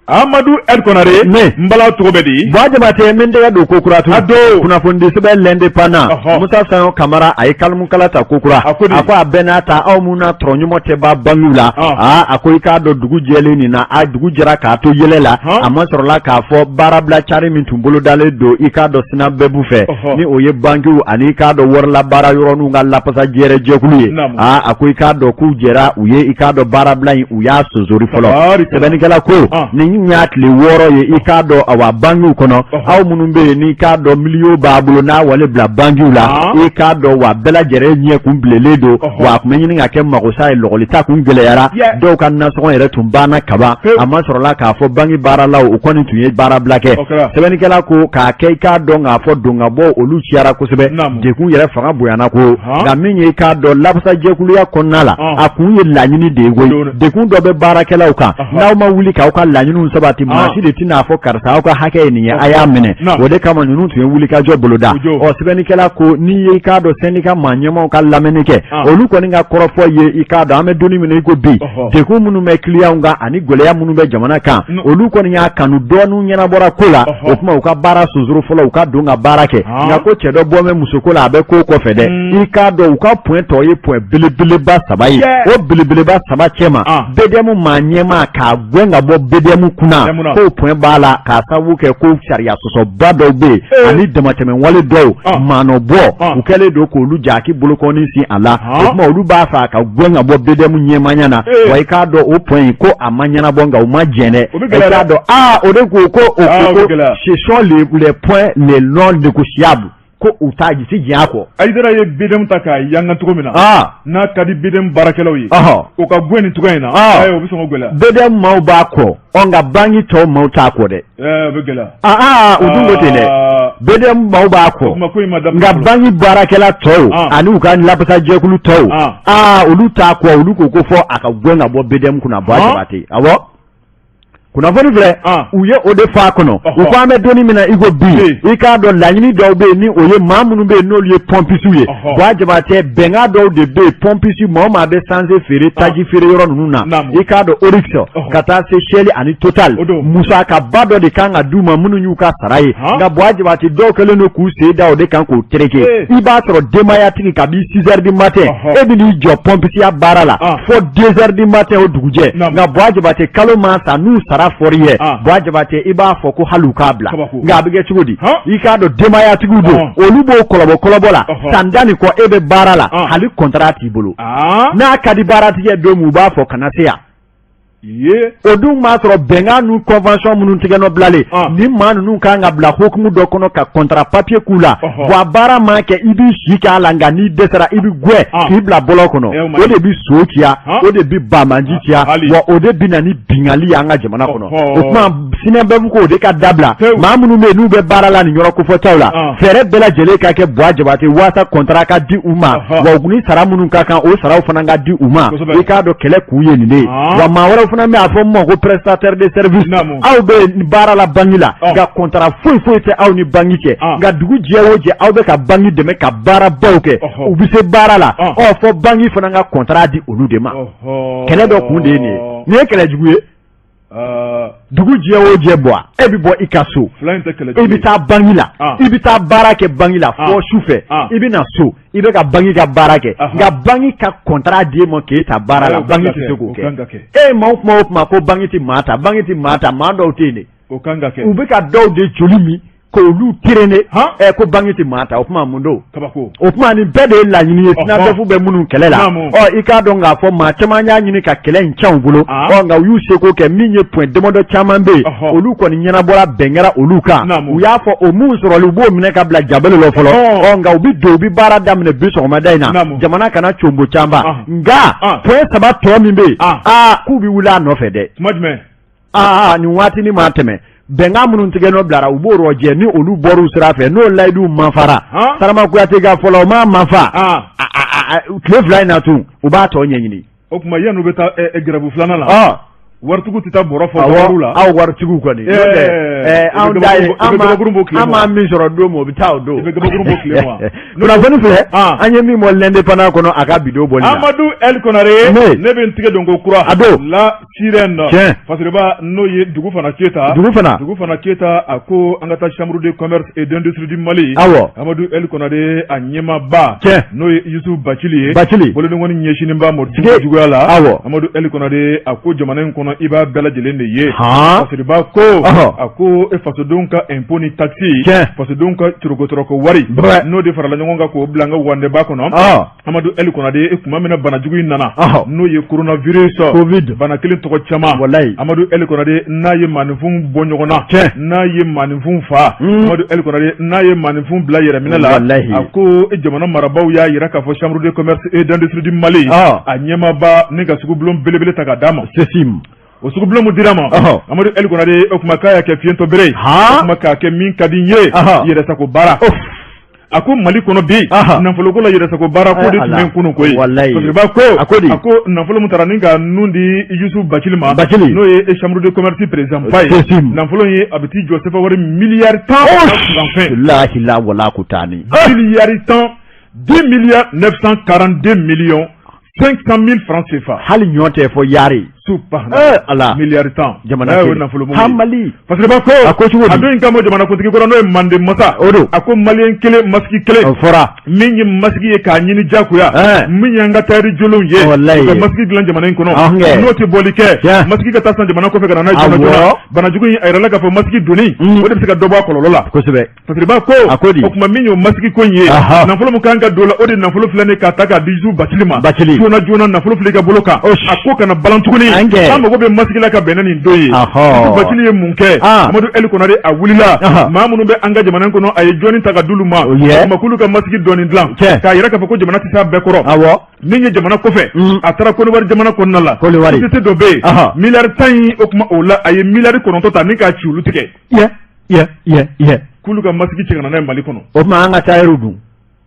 Amadu El Konare
Ne.
n bala tɔgɔ bɛ di
Buwa Jabate n bɛ n tɛgɛ don kokura tun
A don.
kunnafonidi sɛbɛn l'Indépendant
Ɔhɔ.
Musa Saɲɔ Kamara a ye kalimukala ta kokura
A ko di?
a ko a bɛɛ n'a ta aw minnu na tɔrɔɲuman tɛ ban bankiw la
Ɔn.
aa a ko i k'a dɔn dugu jɛlen nin na a dugu jɛra k'a to yɛlɛ la
Hɔn.
a ma sɔrɔla k'a fɔ baarabila cari min tun bolodalen don i k'a dɔn SYNABEF fɛ
Ɔhɔ.
ni o ye bankiw ani i k'a dɔn warilabaara yɔrɔninw ka lapasa jɛrɛ jɛkulu ye
Naamu.
aa a ko i k'a dɔn k'u jɛra u ye i k'a dɔn baarabila in u y'a sonsori fɔlɔ
Tabarikala.
sɛbɛnnikɛla ko
Ah.
nin y'a tile 6 ye i k'a dɔn awa bankiw kɔnɔ aw minnu bɛ yen n'i k'a dɔn miliyo b'a bolo n'a wale bila bankiw la
Ah.
i k'a dɔn wa bɛɛ lajɛlen ɲɛ kun bilennen don wa a tun bɛ ɲini ka kɛ magosa ye lɔgɔlita kun gɛlɛyara dɔw ka nasɔngɔ yɛrɛ tun banna kaban a ma sɔrɔla k'a fɔ banki baaralaw u kɔni tun ye baarabila kɛ
O kɛra.
sɛbɛnnikɛla ko k'a kɛ i k'a dɔn k'a fɔ don ka bɔ olu ciyara kosɛbɛ
Naamu.
degun yɛrɛ fanga bonyana ko
Han.
nka min ye i k'a dɔn lafasajɛkuluya kɔnɔna la
Ɔn.
a kun ye laɲini de ye koyi
Don.
degun dɔ bɛ baarakɛlaw kan
Ɔhɔ.
n'aw ma wuli k'aw ka laɲiniw sabati maa si de tɛna fɔ karisa aw ka hakɛ ye nin ye a y'a minɛ
Naamu.
o de kama ninnu tun ye wulikajɔ boloda
O jo.
ɔ sɛbɛnnikɛla ko n'i ye i k'a dɔn sɛndika maa ɲɛmaaw ka lamɛnni kɛ
Ah.
olu kɔni ka kɔrɔfɔ ye i k'a dɔn an bɛ don min na i ko bi
Ɔhɔ.
degun minnu bɛ kiliyanw kan ani gɛlɛya minnu bɛ jamana kan
No.
olu kɔni y'a kanu dɔɔni ɲɛnabɔra ko la
Ɔhɔ.
o tuma u ka baara sonsoro fɔlɔ u ka don ka baara kɛ
Ah.
nka ko cɛ dɔ bɔ bɛ musoko la a bɛ ko kɔfɛ dɛ
Mm.
i k'a dɔn u ka point tɔ ye point belebeleba 3 ye
Yeah.
o belebeleba 3 cɛma
Ah.
BDM maa ɲɛmaa k'a gɛn ka bɔ BDM kunna
BDM na.
k'o point b'a la k'a sababu kɛ ko sariya sɔsɔba dɔw bɛ yen
Eh.
ani damatɛmɛwale dɔw
Ah.
maanɔbɔ
Ah.
u kɛlen don k'olu jaki bolokɔni sin a la
Ah.
o tuma olu b'a fɛ a ka gɛn ka bɔ BDM ɲɛmaaya na
Eh.
wa i k'a dɔn o point in ko a ma ɲɛnabɔ nka u ma jɛn dɛ
O bɛ
i
gɛlɛya
k'a
dɛ.
dɔn aa o de ko ko o
Ah, o
ko
bɛ
ko
gɛlɛya.
ce sont les points les non négociables ko u t'a ti jɛn a kɔ.
Ayidara ye BDM ta k'a yanga cogo min na
aa
n'a ka di BDM baarakɛlaw ye
ɔhɔ
o ka gɛn nin cogoya in na
Ah.
ayi o bɛ sɔn ka gɛlɛya
BDM maaw b'a kɔ ɔ nka banki tɔw maaw t'a kɔ dɛ.
ɛɛ o bɛ gɛlɛya
aa u dun ko ten dɛ
Ah.
BDM maaw b'a kɔ.
o tuma ko in ma daminɛ
nka
fɔlɔ.
banki baarakɛla tɔw
Ah.
ani u ka lafasajɛkulu tɔw
Ah.
aa olu t'a kɔ olu ko ko fɔ a ka gɛn ka bɔ BDM kunna Buwa
Ah.
Jabate awɔ kunnafoni filɛ
Ah.
u ye o de fɔ a kɔnɔ
Ɔhɔ.
u ko an bɛ donni min na i ko bi
Eh.
i k'a dɔn laɲini dɔw bɛ yen ni o ye maa minnu bɛ yen n'olu ye pɔnpisiw ye
Ɔhɔ.
Buwa Jabate bɛnkan dɔw de bɛ yen pɔnpisi maa o maa bɛ sanse feere taji feere yɔrɔ ninnu na
Naamu.
i k'a dɔn Oryx
Ɔhɔ.
ka taa se Shell ani Total
O don.
musakaba dɔ de kan ka d'u ma minnu y'u ka sara ye
Han.
nka Buwa Jabate dɔw kɛlen don k'u sen da o de kan k'o tereke
Eh.
i b'a sɔrɔ denbayatigi kabi 6 heures du matin
Ɔhɔ.
e bɛ n'i jɔ pɔnpisiya baara la
Ah.
fo 2 heures du matin o dugujɛ
Naamu.
nka Buwa Jabate kalo maa sa n'u sara fɔr'i ye
Ah.
Buwa Jabate i b'a fɔ ko hali u k'a bila
Kabako.
nka a bɛ kɛ cogo di
Han.
i k'a dɔn denbayatigiw don
Ɔhɔn.
olu b'o kɔlɔbɔ kɔlɔbɔ la
Ɔhɔ.
san 10 ni kɔ e bɛ baara la
Ah.
hali contrat t'i bolo
Ah.
n'a ka di baaratigɛ don min u b'a fɔ kana se yan
ye
o dun b'a sɔrɔ bɛnkan n'u convention minnu tigɛnɔ bilalen
Ah.
ni maa ninnu kan ka bila hukumu dɔ kɔnɔ ka contrat papier k'u la
Ɔhɔ.
wa baara ma kɛ i b'i si k'a la nka n'i dɛsɛra i bɛ gɛn
Ah.
k'i bila bɔlɔn kɔnɔ
Eh, o ma
o de bɛ so ciya
Ah.
o de bɛ banbaanci ciya
Hali.
wa o de bɛ na ni binkanni ye an ka jamana kɔnɔ
Ɔhɔ.
o tuma SYNABEF ko o de ka dabila
Pewu.
maa minnu bɛ yen n'u bɛ baara la nin yɔrɔ kofɔtaw la
Ah.
fɛɛrɛ bɛɛ lajɛlen ka kɛ Buwa Jabate waasa contrat ka di u ma
Ɔhɔ.
wa u ni sara minnu ka kan o saraw fana ka di u ma
Kosɛbɛ.
i k'a dɔn kɛlɛ k'u ye nin de ye
Ah.
wa maa wɛrɛw fana bɛ a fɔ min ma ko prestataire de service
Naamu.
aw bɛ baara la banki la
Ɔ.
nka contrat foyi foyi tɛ aw ni banki cɛ
Ah.
nka dugu jɛ o jɛ aw bɛ ka banki dɛmɛ ka baarabaw kɛ
Ɔhɔ.
u bɛ se baara la
Ɔ.
ɔ fɔ banki fana ka contrat di olu de ma
Ɔhɔ.
kɛlɛ dɔ kun de ye nin ye nin ye kɛlɛ jugu ye
Ah,
dugu jɛ o jɛ bɔ e bɛ bɔ i ka so
fila in tɛ kɛlɛ
i
jugu
bɛ
ye.
taa banki la
Ah.
i bɛ taa baara kɛ banki la
Ah.
fɔ su fɛ
Ah.
i bɛ na so i bɛ ka banki ka baara kɛ
Ahan.
nka banki ka contrat d'e ma k'e ta baara la
Ayi, o kan
banki
ka
tɛ
kɛ,
se k'o
o kan ka
kɛ
kɛ.
e ye maa o kuma o kuma ko banki tɛ maa ta banki tɛ maa ta maa dɔw tɛ yen dɛ
o kan ka kɛ
u bɛ ka dɔw de joli min k'olu traîner
Han.
ɛ ko banki tɛ maa ta o kuma mun don
kabako
o tuma nin bɛɛ de ye laɲini ye
Ɔhɔ.
SYNABEF bɛ minnu kɛlɛ la
Naamu.
ɔ i k'a dɔn k'a fɔ maa caman y'a ɲini ka kɛlɛ in tiɲɛ u bolo
Ah.
ɔ nka u y'u seko kɛ min ye point damadɔ caman bɛ yen
Ɔhɔ.
olu kɔni ɲɛnabɔra bɛn kɛra olu kan
Naamu.
u y'a fɔ o mun sɔrɔli u b'o minɛ ka bila jabele lɔ fɔlɔ
Ɔ.
ɔ nka u bɛ don u bɛ baara daminɛ bi sɔgɔmada in na
Naamu.
jamana kana conbo canba
Ah.
nka
Ah.
point 3 tɔ min bɛ yen
Ah.
aa k'u bɛ wuli a nɔfɛ dɛ
tuma jumɛn
aa nin waati ni maa tɛmɛ bɛnkan minnu tigɛ nɔ bilara u b'o rɔjɛ ni olu bɔr'u sira fɛ n'o layiduw mafara
Han?
Sarama Kuyate ka fɔlɔ o m'a mafa
Ah.
tile 2 in na tun u b'a tɔ ɲɛɲini
o tuma yanni u bɛ taa grève filanan la
ɔ
Waritigiw tɛ taa bɔrɔ fa gabakuru la.
Aw waritigiw kɔni. N'o tɛ anw ta ye an ma min sɔrɔ don min o bɛ taa o don.
I bɛ gabakuru bɔ tile ma.
Kunnafoni filɛ an ye min bɔ l'Indépendant kɔnɔ a ka bi don bɔli la.
Amadu El Konare. Ne bɛ n tigɛ don ko kura.
A don.
La Sirène.
Tiɲɛ.
Fasiriba n'o ye Dugufana Keyita.
Dugufana.
Dugufana Keyita a ko an ka taa chambre de commerce et d'industrie du Mali.
Awɔ.
Amadu El Konare a ɲɛmaaba.
Tiɲɛ.
N'o ye Yusuf Bacili ye.
Bacili.
Boloninkɔni ɲɛsinnen b'a ma juguya la.
Awɔ.
Amadu El Konare a ko jamana in kɔnɔ i b'a bɛɛ lajɛlen de ye.
Han.
Fasiriba ko.
Ɔhɔ.
A ko e fasodenw ka impôt ni taxe.
Tiɲɛ.
Fasodenw ka torokotɔrɔkɔ wari.
Bɛɛ.
N'o de farala ɲɔgɔn kan k'o bila an ka wandeba kɔnɔ.
Ɔ.
Amadu El Konare tuma min na banajugu in nana.
Ɔhɔ.
N'o ye coronavirus.
Covid.
Bana kelen tɔgɔ caman.
Walayi.
Amadu El Konare n'a ye maaninfin bɔ ɲɔgɔn na.
Tiɲɛ.
N'a ye maaninfin fa. Amadu El Konare n'a ye maaninfin bila yɛrɛminɛ la.
Walayi.
A ko jamana marabaaw y'a jira k'a fɔ chambre de commerce et d'industrie du Mali.
Ɔ.
A ɲɛmaaba ni ka sugubulon belebele ta k'a d'a ma.
CECIM.
O sugubulon min dira ma.
Ɔhɔ.
Amadu El Konare o tuma k'a y'a kɛ fiyentɔ bere ye.
Han.
O tuma k'a kɛ min ka di n ye.
Ɔhɔ.
Yɛrɛsago baara. A ko Mali kɔnɔ bi nafoloko la yɛrɛsago baara ko de tun bɛ kunun koyi.
Walayi.
Fasiriba ko.
A ko di?
A ko nafolo min taara ni ka nun di Yusuf Bacili ma.
Bacili.
N'o ye chambre de commerce président ba ye.
CECIM.
Nafolo in a bɛ t'i jɔ CFA wari miliyari 10 fɛn.
Lahila wala ko taani.
Miliyari 10 10 milliards 942 millions 500 000 francs CFA.
Hali ɲɔ tɛ fɔ yaari.
Subahana.
Ala.
Miliyari 10.
Jamana
o ye
kelen.
nafolo mugu
Han
ye.
Mali.
Fasiriba ko.
A ko cogo di?
A don in kama jamanakuntigi kɔrɔ n'o ye Mande Masa.
O don.
A ko maliyɛn kelen masque kelen.
O fɔra.
Min ye masque ye k'a ɲini jagoya. Min y'an ka tayɛri jolenw ye.
Walayi.
U ka masque dilan jamana in kɔnɔ.
Ɔhɔn.
N'o tɛ bɔli kɛ.
Tiɲɛ.
Masque ka taa san jamana kɔfɛ ka na n'a ye joona
Awɔ.
joona. Banajugu in a yirala k'a fɔ masque donni. O de bɛ se ka dɔ bɔ a kɔlɔlɔ la.
Kosɛbɛ.
Fasiriba ko.
A ko di?
O tuma min y'o masque ko in ye.
Aha.
Nafolo min kan ka don o la o de nafolo filɛ nin ye k'a ta k'a di Yusuf Bacili ma.
Bacili.
Joona joona nafolo filɛ i ka bolo kan.
Osi.
A ko kana balan tuguni.
An kɛ.
An mago bɛ masque la ka bɛn ni nin don ye.
Ahɔ.
Yusuf Bacili ye mun kɛ?
Ah.
Amadu El Konare a wulila.
Aha.
Maa minnu bɛ an ka jamana in kɔnɔ a ye jɔnni ta ka d'olu ma.
O ye.
O tuma k'olu ka masque dɔɔni dilan.
Tiɲɛ.
K'a yira k'a fɔ ko jamana tɛ s'a bɛɛ kɔrɔ.
Awɔ.
Min ye jamana kɔfɛ. A taara Côte d'Ivoire jamana kɔnɔna la.
Côte d'Ivoire.
Société dɔ bɛ yen.
Aha.
Miliyari 10 in o tuma o la a ye miliyari 9 ta ni k'a ci olu tigɛ.
Yɛ yɛ yɛ yɛ.
K'olu ka masque cɛ ka na n'a ye Mali kɔnɔ.
O tuma an ka tailleur dun.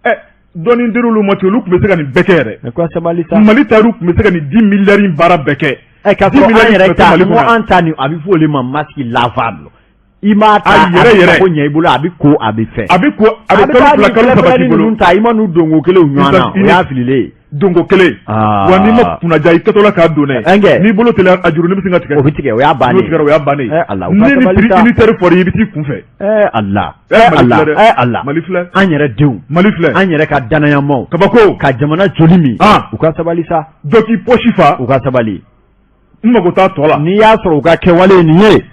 Ɛ dɔɔni dir'olu ma ten olu tun bɛ se ka nin bɛɛ kɛ yɛrɛ.
Ɛ ko sabali sa.
Mali tailleur tun bɛ se ka nin 10 miliyari in baara bɛɛ kɛ.
Ɛ k'a
10
sɔrɔ an
miliyari
yɛrɛ
tun bɛ
ta
Mali
n ko
kɔnɔ yan.
an ta nin a bɛ fɔ olu ma masque lavable. I m'a ta
A yɛrɛ
a bɛ
yɛrɛ.
ko ɲɛ i bolo a bɛ ko a bɛ fɛn.
A bɛ ko a bɛ kalo 2 kalo 3 k'i bolo.
ninnu ta i ma n'u donko kelenw ɲɔgɔn na o y'a fililen ye.
Donko kelen.
Aa.
Wa n'i ma kunnaja i kɛtɔ la k'a don dɛ.
An kɛ.
N'i bolo teliya a jurunin bɛ sin ka tigɛ.
O bɛ tigɛ o y'a bannen
N'o tigɛra o y'a bannen ye.
Ɛ Ala u ka
Ni ni
sabali
prix
sa.
unitaire fɔra i ye i bɛ t'i kun fɛ.
Ɛ Ala.
Ɛ,
Ɛ
Mali
Ala
filɛ dɛ.
ɛ Ala.
Mali filɛ.
An yɛrɛ denw.
Mali filɛ.
An yɛrɛ ka danayamaw.
Kabako.
Ka jamana joli min.
Ah.
U ka sabali sa.
Dɔ k'i poche fa.
U ka sabali.
N mago t'a tɔ la.
N'i y'a sɔrɔ u ka kɛwale ye nin ye.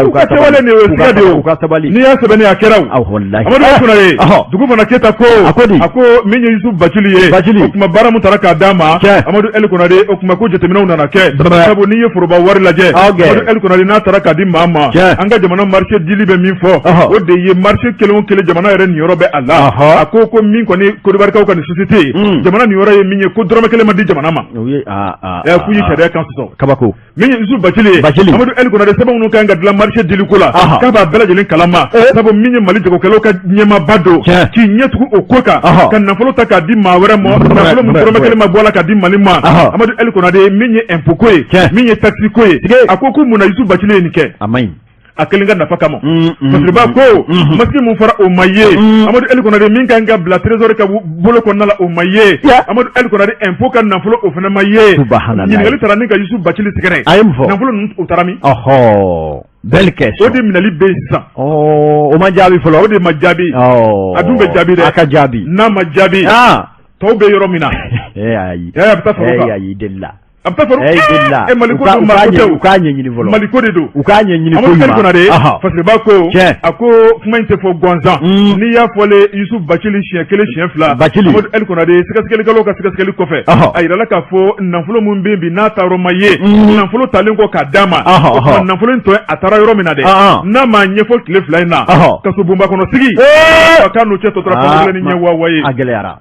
U ka kɛwale nin ye o ye siga de ye o.
U ka sabali.
N'i y'a sɛbɛn a kɛra o.
Aw walahi.
Amadu El Konare.
Ɔhɔ.
Dugu fana Keyita ko.
A ko di?
A ko min ye Yusuf Bacili ye.
Bacili.
O tuma baara min taara k'a d'a ma.
Tiɲɛ.
Amadu El Konare o tuma ko jateminɛw nana kɛ.
Bɛrɛ.
Sabu n'i ye foroba wari lajɛ.
Ok.
Amadu El Konare n'a taara k'a di maa ma.
Tiɲɛ.
An ka jamana marché dili bɛ min fɔ.
Ɔhɔ.
O de ye marché kelen o kelen jamana yɛrɛ niyɔrɔ bɛ a la.
Ɔhɔ.
A ko ko min kɔni Côte d'Ivoire ka nin société ye. Jamana niyɔrɔ ye min ye ko dɔrɔmɛ kelen ma di jamana ma.
O ye aa aa.
Ɛ k'u ye sariya kan sɔsɔ.
Kabako.
Min ye Yusuf Bacili ye.
Bacili.
Amadu El Konare sɛbɛn minnu kan ka dilan marché diliko la.
Aha.
K'a b'a bɛɛ lajɛlen kalama. Sabu min ye Mali jagokɛlaw ka ɲɛmaaba don.
Tiɲɛ.
K'i ɲɛ tugu o ko kan.
Aha.
Ka nafolo ta k'a di maa wɛrɛ ma.
Brɛ,
Nafolo min
brɛ,
dɔrɔmɛ
brɛ.
kelen ma bɔ a la k'a di Mali ma.
Aha.
Amadu El Konare min ye impôt ko ye.
Tiɲɛ.
Min ye taxe ko ye.
Tigi.
A ko ko mun na Yusuf Bacili ye nin kɛ.
A man ɲi.
A kelen ka nafa kama.
Mm,
Fasiriba ko
mm.
masque mun fɔra o ma ye. Amadu El Konare min kan ka bila trésor ka bolo kɔnɔna la o ma ye.
Ya.
Amadu El Konare impôt ka nafolo o fana ma ye.
Subahanallahi.
Ɲininkali taara ni ka Yusuf Bacili sɛgɛrɛ.
A ye mun fɔ?
Nafolo ninnu o taara min?
Ɔhɔ. Belle question.
O de minɛli bɛ yen sisan.
Ɔ o ma jaabi fɔlɔ.
O de ma jaabi.
Ɔ.
A dun bɛ jaabi dɛ.
A ka jaabi.
N'a ma jaabi.
Ah.
Tɔw bɛ yɔrɔ min na.
Ɛ ayi.
Ɛ a bɛ taa fara o
Ɛ
kan.
ayi delila.
A bɛ taa fara
Ɛ delila.
ɛ Mali ko don Mali ko tɛ o.
U k'a ɲɛɲini fɔlɔ.
Mali ko de don.
U k'a ɲɛɲini ko
Amadu El
ɲuman.
Konare
Ɔhɔ.
Fasiriba ko
Tiɲɛ.
a ko kuma in tɛ fɔ gansan. N'i y'a fɔlen Yusuf Bacili siɲɛ kelen siɲɛ fila.
Bacili.
Amadu El Konare sɛgɛsɛgɛlikɛlaw ka sɛgɛsɛgɛli kɔfɛ.
Ɔhɔ.
A yirala k'a fɔ nafolo min bɛ yen bi n'a taayɔrɔ ma ye. Nafolo talen kɔ k'a d'a ma.
Ɔhɔ,
O tuma
ɔhɔ.
nafolo in tɔ a taara yɔrɔ min na dɛ.
Ɔhɔn.
N'a m'a ɲɛfɔ tile 2 in na.
Ɔhɔ.
Kasobonba kɔnɔ sigi.
Ee.
A k'a n'o cɛ tɔ tora
Ah,
fan kelen ni ɲɛ wa wa ye.
A gɛlɛyara.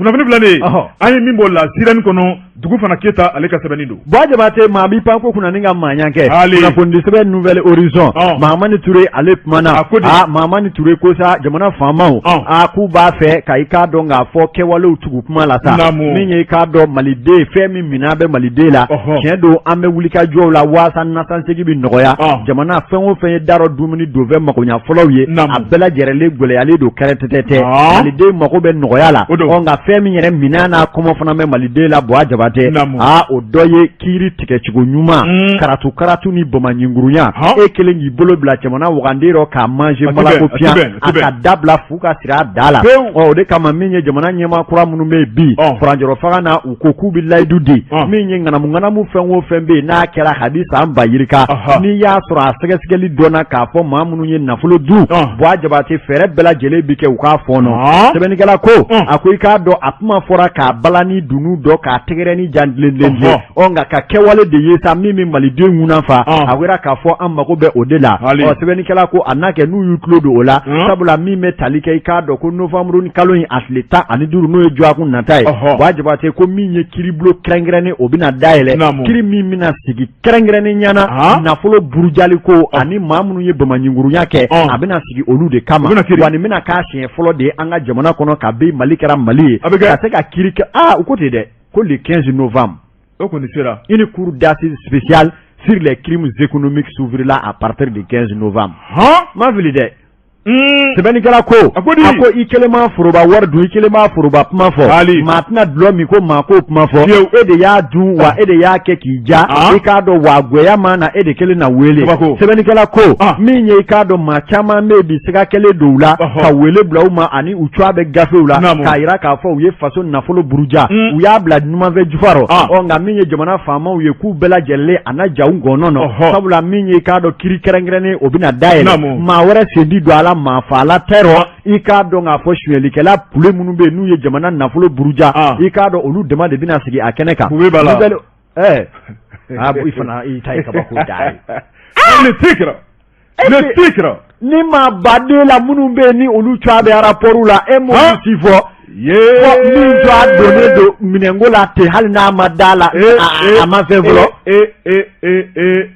Kunnafoni filɛ nin ye
Ɔhɔ.
an ye min bɔ La Sirène kɔnɔ Dugu fana Keyita ale ka sɛbɛnni don.
Buwa Jabate, maa b'i pan ko kunna ni ka maaya kɛ. Kunnafoni sɛbɛn Nouvel Horizon. Mahamani Ture ale kumana.
A ko di?
Aa, Mahamani Ture ko sa, jamana faamaw. Aa, k'u b'a fɛ ka i k'a dɔn k'a fɔ kɛwalew tugu kuma la sa.
Naamu.
Min ye i k'a dɔn Maliden, fɛn min minɛn bɛ Maliden la. Tiɲɛ don, an bɛ wulikajɔw la waasa nasansegin bɛ nɔgɔya. Jamana fɛn o fɛn ye darɔ dumuni donfɛn magoɲa fɔlɔw ye.
Naamu.
A bɛɛ lajɛrɛlen gɛlɛyalen don kɛrɛtɛtɛ. Maliden mago bɛ nɔgɔya la.
O don.
Ɔ, nka fɛn min yɛrɛ minɛn n'a kɔmɔ fana bɛ Maliden la, Buwa Jabate, aa, o dɔ ye kiiri tigɛcogo ɲuman, karatu karatu ni bamaɲinkurunya. E kelen k'i bolo bila jamana wagande rɔ k'a manger malako piyan, a ka dabila fu ka siri a da la. Ɔ, o de kama min ye jamana ɲɛmaa kura minnu bɛ yen bi furancɛrɔ fanga na, u ko k'u bɛ layidu di min ye ŋanamu ŋanamu fɛn o fɛn bɛ yen n'a kɛra kabi san ba yirika, n'i y'a sɔrɔ a sɛgɛsɛgɛli dɔnna k'a fɔ maa minnu ye nafolo dun, Buwa Jabate, fɛɛrɛ bɛɛ lajɛlen bi kɛ u k'a fɔɔnɔ. Sɛbɛnnikɛla ko, a ko i k'a dɔn a kuma fɔra k'a balani dunun dɔ k'a tɛgɛrɛ ni jan tilenlen, ɔ, nka ka kɛwale de ye sa min bɛ maliden ŋuna fa. A wera k'a fɔ an mago bɛ o de la. Ɔ, sɛbɛnnikɛla ko a n'a kɛ n'u y'u tulo don o la, sabula min bɛ tali kɛ i k'a dɔn ko novembre kalo in a tile 15, n'o ye dɔgɔkun nata ye, Buwa Jabate ko min ye kiiribulon kɛrɛnkɛrɛnnen, o bɛna dayɛlɛ, kiiri min bɛna sigi kɛrɛnkɛrɛnnen ɲɛna nafolo burujali ko ani maa minnu ye bamaɲinkurunya kɛ, a bɛna sigi olu de kama. Wa nin bɛna k'a siɲɛ fɔlɔ de ye an ka jamana kɔnɔ kabi Mali kɛra Mali ye, ka se ka kiiri kɛ. Aa, u ko ten dɛ, ko le 15 novembre
o kɔni sera,
une cour d'assises spéciale sur les crimes économiques s'ouvrira à partir du 15 novembre. Ma fili dɛ. Sɛbɛnnikɛla ko,
a ko di?
A ko i kelen ma foroba wari dun, i kelen ma foroba kuma fɔ, maa tɛna dulɔ min ko maa k'o kuma fɔ, e de y'a dun wa e de y'a kɛ k'i ja, i k'a dɔn wa gwɛya ma na e de kelen na wele. Sɛbɛnnikɛla ko min ye i k'a dɔn maa caman bɛ bi siga kɛlen don u la ka wele bila u ma ani u cogoya bɛ gafew la k'a jira k'a fɔ u ye faso nafolo buruja, u y'a bila numanfɛ jufa rɔ. Ɔ, nka min ye jamana faamaw ye, k'u bɛɛ lajɛlen a na ja u ngɔnɔ nɔ, sabula min ye i k'a dɔn kiri kɛrɛnkɛrɛnnen, o bɛna dayɛlɛ, maa wɛrɛ sen ti don a la, maa fa la tɛ rɔ. I k'a dɔn k'a fɔ sonyɛlikɛla pule minnu bɛ yen n'u ye jamana nafolo buruja, i k'a dɔn olu dama de bɛna sigi a kɛnɛ kan. Ɛɛ, i fana i ta ye kabako da
ye. Le tigre, le tigre.
Ni maa baden la minnu bɛ yen ni olu cogoya bɛ rapport la, e m'olu si fɔ. Fɔ min cogoya donnen don minɛnko la ten, hali n'a ma da la, a ma fɛn fɔlɔ.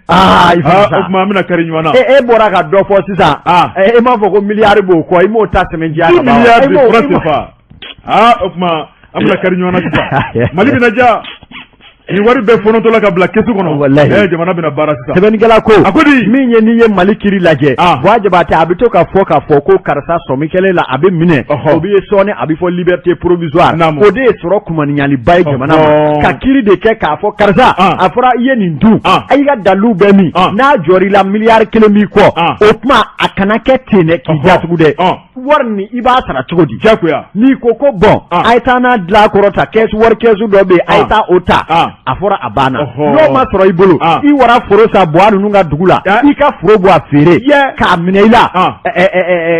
Aa, i fana sa. O tuma an bɛna kari ɲɔgɔn na.
E bɔra ka dɔ fɔ sisan. E m'a fɔ ko miliyari b'o kɔ, i m'o ta sɛmɛntiya
ka ban. Milliards de francs CFA. Aa, o tuma an bɛna kari ɲɔgɔn na sisan. Mali bɛna diya. Ni wari bɛɛ fɔnɔtɔ la ka bila kɛsu kɔnɔ.
Walahi.
Jamana bɛna baara sisan.
Sɛbɛnnikɛla ko.
A ko di?
Min ye n'i ye Mali kiri lajɛ. Buwa Jabate, a bɛ to ka fɔ k'a fɔ ko karisa sɔmi kɛlen la a bɛ minɛ. O bɛ ye sɔɔni a bɛ fɔ liberté provisoire. O de ye sɔrɔ kumaniyaliba ye jamana ma. Ka kiri de kɛ k'a fɔ karisa. A fɔra i ye nin dun. A y'i ka dalilu bɛɛ min. N'a jɔr'i la miliyari 1 b'i kɔ. O tuma a kana kɛ ten dɛ k'i datugu dɛ. Wari nin i b'a sara cogo di?
Jagoya.
N'i ko ko bon, a ye taa n'a dilan kɔrɔ ta, kɛsu wari kɛsu dɔ bɛ yen, a ye taa o ta. A fɔra a banna. N'o ma sɔrɔ i bolo, i wara foro san Buwa ninnu ka dugu la, i ka foro bɔ a feere k'a minɛ i la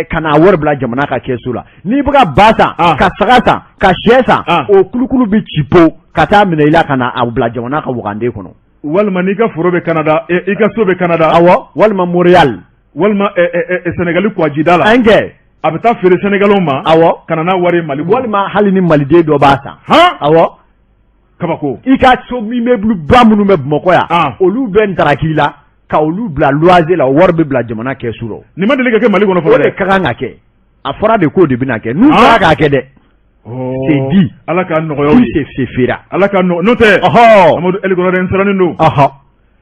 ka n'a wari bila jamana ka kɛsu la. N'i bɛ ka ba san, ka saga san, ka sɛ san, o kulukulu bɛ ci po ka taa minɛ i la ka na a bila jamana ka wagande kɔnɔ.
Walima n'i ka foro bɛ Canada, i ka so bɛ Canada.
Awɔ, walima Montréal.
Walima Sénégal kwajida la.
An kɛ.
A bɛ taa feere Sénégalais ma.
Awɔ.
Ka na n'a wari ye Mali kɔnɔ.
Walima hali ni Maliden dɔ b'a san. Awɔ.
Kabako.
I ka so immeuble ba minnu bɛ Bamakɔ yan. Olu bɛ ntaraki la ka olu bila loyer la, o wari bɛ bila jamana kɛsu rɔ.
Nin ma deli ka kɛ Mali kɔnɔ fɔlɔ dɛ.
O de ka kan ka kɛ. A fɔra de k'o de bɛna kɛ. N'u sera k'a kɛ dɛ. C'est dit.
Ala ka nɔgɔya u ye.
Tout se fera.
Ala ka nɔgɔya, n'o tɛ. Amadu Eli Kɔnɔrɛ, n sirannen don.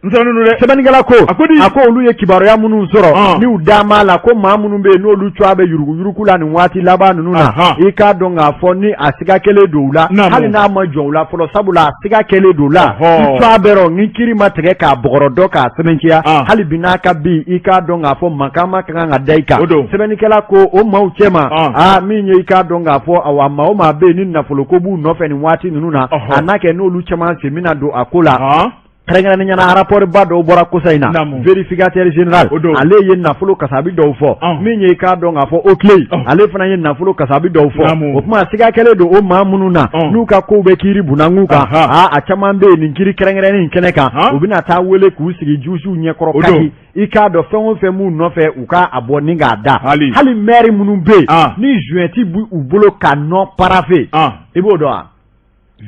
N sirannen don dɛ.
Sɛbɛnnikɛla ko.
A ko di?
A ko olu ye kibaruya minnu sɔrɔ. N'u dan b'a la ko maa minnu bɛ yen n'olu cogoya bɛ yuruguyurugu la nin waati laban ninnu na. I k'a dɔn k'a fɔ ni a siga kɛlen don u la. Hali n'a ma jɔ u la fɔlɔ, sabula a siga kɛlen don u la. I cogoya bɛ rɔ ni kiri ma tigɛ k'a bɔgɔrɔ dɔ k'a sɛbɛntiya. Hali bi n'a ka bi i k'a dɔn k'a fɔ mankan ma ka kan ka da i kan.
O don.
Sɛbɛnnikɛla ko o maaw cɛma. Aa, min ye i k'a dɔn k'a fɔ awa maa o maa bɛ yen ni nafoloko b'u nɔfɛ nin waati ninnu na. A n'a kɛ n'olu caman sen bɛna don a ko la. Kɛrɛnkɛrɛnnenya la, rapport ba dɔw bɔra kosa in na, vérificateur général ale ye nafolo kasabi dɔw fɔ, min ye i k'a dɔn k'a fɔ OCLEI ale fana ye nafolo kasabi dɔw fɔ. O tuma siga kɛlen don o maa minnu na n'u ka kow bɛ kiiri bunakun kan, a caman bɛ yen nin kiiri kɛrɛnkɛrɛnnen in kɛnɛ kan, u bɛna taa wele k'u sigi juges ɲɛkɔrɔ kaki, i k'a dɔn fɛn o fɛn b'u nɔfɛ u k'a bɔ ni k'a da. Hali maire minnu bɛ yen ni joint b'u bolo ka nɔ paraphé, i b'o dɔn wa?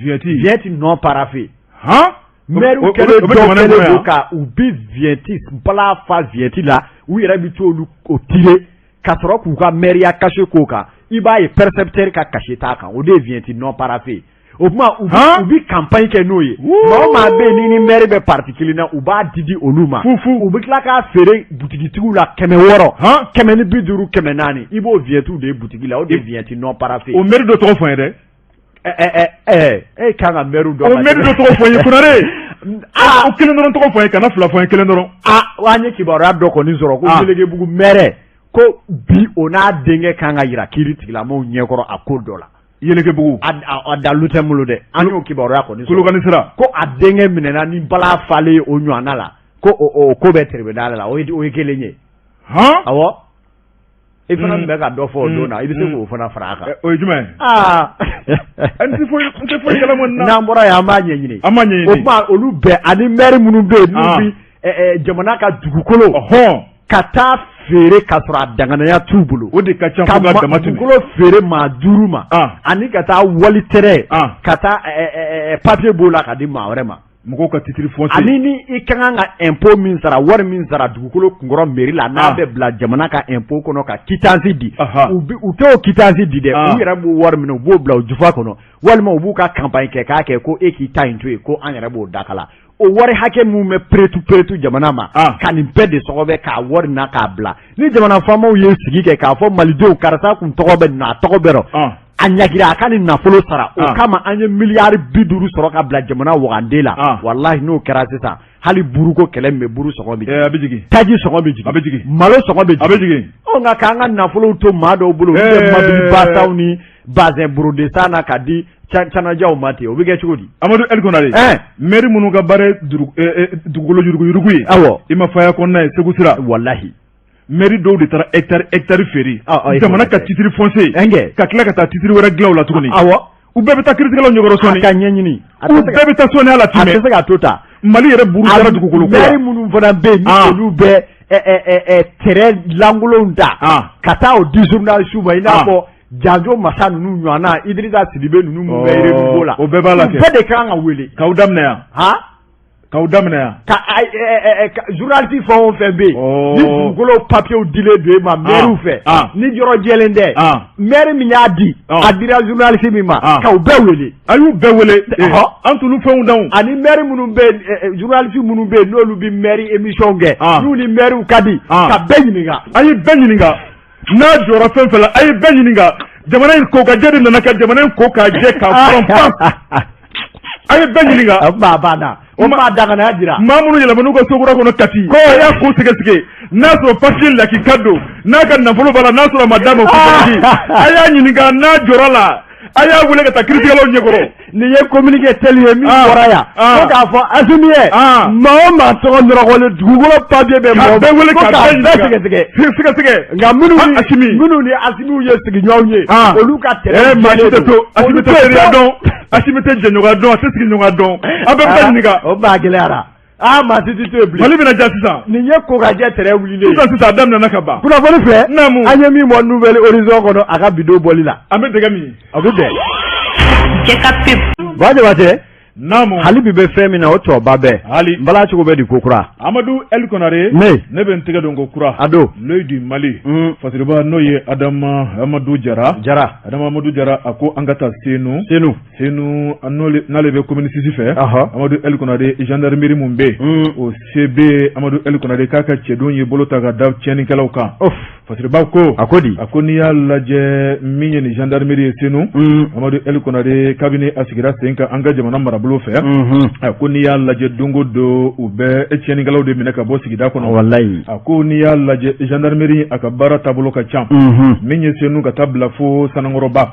Vignette non paraphée. Maire kɛlen dɔw kɛlen don ka u bi vignette bala fa vignette la, u yɛrɛ bɛ t'olu o tirer ka sɔrɔ k'u ka mairie cachet k'o kan. I b'a ye percepteur ka cachet t'a kan, o de ye vignette non paraphée. O tuma u bɛ campagne kɛ n'o ye. Maa o maa bɛ yen ni ni maire bɛ parti kelen na, u b'a di di olu ma fu fu. U bɛ tila k'a feere butigitigiw la 600, 150, 400. I b'o vignette de ye butigi la, o de ye vignette non paraphée.
O maire dɔ tɔgɔ fɔ n ye dɛ.
E kan ka maire dɔn.
O maire dɔ tɔgɔ fɔ n ye, Konare. O kelen dɔrɔn tɔgɔ fɔ n ye, kana fila fɔ n ye, kelen dɔrɔn.
Aa, an ye kibaruya dɔ kɔni sɔrɔ ko Yelekebugu maire, ko bi o n'a denkɛ kan ka yira kiiri tigilamɔgɔw ɲɛkɔrɔ a ko dɔ la.
Yelekebugu.
A dalu tɛ n bolo dɛ, an y'o kibaruya kɔni sɔrɔ.
Kolokani sira.
Ko a denkɛ minɛna ni bala falen o ɲɔgɔnna la, ko o ko bɛ tribunal la, o ye kelen ye. Awɔ. I fana tun bɛ ka dɔ fɔ o don na, i bɛ se k'o fana fara a kan.
O ye jumɛn ye? Aa, n tɛ foyi, n tɛ foyi kalama nin na.
N'an bɔra yen, an b'a ɲɛɲini.
An b'a ɲɛɲini.
O tuma olu bɛɛ ani maire minnu bɛ yen, n'u bi jamana ka dugukolo ka taa feere ka sɔrɔ a danganiya t'u bolo.
O de ka ca fo ka dama tɛmɛ.
Dugukolo feere maa duuru ma. Ani ka taa wali terrain. Ka taa papier b'o la ka di maa wɛrɛ ma.
Mɔgɔw ka titre foncier.
Ani ni i ka kan ka impôt min sara, wari min sara dugukolo kunkɔrɔ mairie la, n'a bɛ bila jamana ka impôt kɔnɔ ka quittance di, u t'o quittance di dɛ, u yɛrɛ b'o wari minɛ, u b'o bila u jufa kɔnɔ, walima u b'u ka campagne kɛ k'a kɛ ko e k'i ta in to yen, ko an yɛrɛ b'o dakala. O wari hakɛ min bɛ peretu peretu jamana ma, ka nin bɛɛ de sɔgɔbɛ k'a wari na k'a bila. Ni jamana faamaw ye sigi kɛ k'a fɔ malidenw, karisa kun tɔgɔ bɛ nin na, a tɔgɔ bɛ rɔ, a ɲagira a ka nin nafolo sara, o kama an ye miliyari 50 sɔrɔ ka bila jamana wagande la. Walahi, n'o kɛra sisan, hali buruko kɛlɛ min bɛ, buru sɔngɔ bɛ
jigin, a bɛ jigin,
taji sɔngɔ bɛ jigin,
a bɛ jigin,
malo sɔngɔ bɛ jigin,
a bɛ jigin.
Ɔ, nka k'an ka nafolow to maa dɔw bolo, olu bɛ mabili basaw ni bazɛn borode san na ka di canajaw ma ten, o bɛ kɛ cogo di?
Amadu El Konare, maire minnu ka baara ye dugukolo yuruguyurugu ye,
awɔ,
i ma faya kɔnɔna ye, Segu sira,
walahi,
maire dɔw de taara hectare hectare feere jamana ka titre foncier, ka tila ka taa titre wɛrɛ dilan o la tuguni.
Awɔ,
u bɛɛ bɛ taa kiiritigɛlaw ɲɛkɔrɔ sɔɔni.
A ka ɲɛɲini.
U bɛɛ bɛ taa sɔɔni a la
a tɛ se ka to ta.
Mali yɛrɛ buru kɛra dugukolo ko la.
Maire minnu fana bɛ yen, ni olu bɛ terrain lankolonw ta ka taa o di journaliste ma, i n'a fɔ Janjo masa ninnu ɲɔgɔnna, Idrissa Sidibe ninnu minnu bɛ renouveau la.
O bɛɛ b'a la kɛ.
U bɛɛ de kan ka wele.
K'aw daminɛ yan.
Han.
K'aw daminɛ yan.
Ka journaliste fɛn o fɛn bɛ yen, ni dugukolo papiyew dilen don e ma maire fɛ, ni yɔrɔ jɛlen tɛ, maire min y'a di, a dira journaliste min ma, k'aw bɛɛ wele.
A y'u bɛɛ wele. An t'olu fɛnw dɔn.
Ani maire minnu bɛ yen, journaliste minnu bɛ yen, n'olu bɛ maire émission kɛ, n'u ni maire ka di, ka bɛɛ ɲininka.
A ye bɛɛ ɲininka. N'a jɔra fɛn fɛn la, a ye bɛɛ ɲininka. Jamana in ko ka jɛ de nana ka jamana in ko k'a jɛ k'a furan pan. A ye bɛɛ ɲininka.
A b'a banna. O b'a danganiya jira.
Maa minnu yɛlɛmana u ka sokura kɔnɔ Kati. Ko a y'a ko sɛgɛsɛgɛ. N'a sɔrɔ papier lakika don, n'a ka nafolo b'a la, n'a sɔrɔ a ma d'a ma ko a y'a ɲininka n'a jɔra la. A y'a wele ka taa kiiritigɛlaw ɲɛkɔrɔ.
Nin ye communiqué tel ye min bɔra yan. Ko k'a fɔ Asimi ye. Maa o maa tɔgɔ nɔrɔgɔlen dugukolo papier bɛ mɔgɔ
bɛɛ wele
k'a bɛɛ sɛgɛsɛgɛ.
Sɛgɛsɛgɛ.
Nka minnu ni Asimi minnu ni Asimiw ye sigiɲɔgɔnw ye. Olu ka
terrain maa si tɛ to. Asimi tɛ teriya dɔn. Asimi tɛ jɛɲɔgɔnya dɔn, a tɛ sigiɲɔgɔnya dɔn. A bɛɛ bɛ taa ɲininka.
O b'a gɛlɛyara. Aa, maa si tɛ to yen bilen.
Mali bɛna diya sisan.
Nin ye ko ka jɛ terrain wulilen ye.
Sisan sisan, a daminɛna ka ban.
Kunnafoni filɛ.
Naamu.
An ye min bɔ Nouvel Horizon kɔnɔ a ka bidon bɔli la.
An bɛ dɛgɛ min.
A bɛ bɛn.
Cɛ ka pep.
Ba Jabatɛ.
Naamu.
Hali bi bɛ fɛn min na o tɔba bɛɛ.
Hali.
N bala cogo bɛ di ko kura.
Amadu El Konare.
Ne.
Ne bɛ n tɛgɛ don ko kura.
A don.
L'Oeil du Mali. Fasiriba n'o ye Adama Amadu Jara.
Jara.
Adama Amadu Jara, a ko an ka taa Senu.
Senu.
Senu, n'ale bɛ commune 6 fɛ, Amadu El Konare, gendarmerie mun bɛ yen, o CB Amadu El Konare k'a ka cɛdenw ye bolo ta ka da tiɲɛnikɛlaw kan. Fasiriba ko
a ko di?
A ko n'i y'a lajɛ min ye nin gendarmerie ye Senu, Amadu El Konare, kabini a sigira sen kan an ka jamana marabolo fɛ, a ko n'i y'a lajɛ don o don u bɛ tiɲɛnikɛlaw de minɛ ka bɔ sigida kɔnɔ.
Walayi.
A ko n'i y'a lajɛ gendarmerie a ka baara taabolo ka ca. Min ye Senu ka taa bila fo Sanankɔrɔba.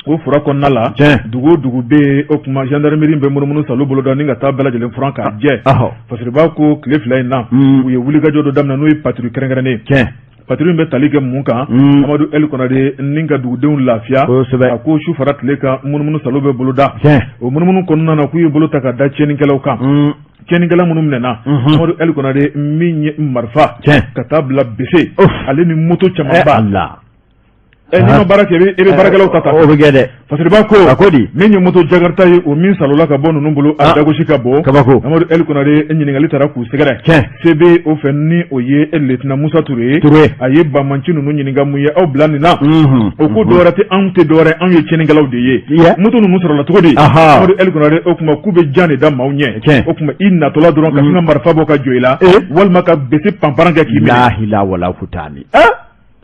O fura kɔnɔna la, dugu o dugu bɛ yen, o tuma gendarmerie bɛ munumunu salo boloda ni ka taa bɛɛ lajɛlen furan k'a jɛ. Fasiriba ko tile 2 in na, u ye wulikajɔ dɔ daminɛ n'o ye patrouille kɛrɛnkɛrɛnnen ye. Patrouille bɛ tali kɛ mun kan? Amadu El Konare, ni ka dugudenw lafiya. A ko su fara tile kan, munumunu salo bɛ boloda. O munumunu kɔnɔna na, k'u ye bolo ta ka da tiɲɛnikɛlaw kan. Tiɲɛnikɛla minnu minɛna, Amadu El Konare, min ye marifa ka taa bila bese ale ni moto camanba. N'i ma baara kɛ i bɛ baarakɛlaw ta ta
o bɛ kɛ dɛ.
Fasiriba ko
a ko di
min ye moto jakarta ye o min salola ka bɔ ninnu bolo a dagosi ka bon
kabako
Amadu El Konare ɲininkali taara k'u sɛgɛrɛ
tiɲɛ
CB o fɛ ni o ye lieutenant Musa Ture ye
Ture
a ye banbanci ninnu ɲininka mun ye aw bila nin na o ko dɔwɛrɛ tɛ anw tɛ dɔwɛrɛ anw ye tiɲɛnikɛlaw de ye moto ninnu sɔrɔla cogo di Amadu El Konare o tuma k'u bɛ jan de da maaw ɲɛ o tuma i natɔla dɔrɔn ka sin ka marifa bɔ ka jɔ i la walima ka bese panparan kɛ k'i minɛ
lahila wala kutani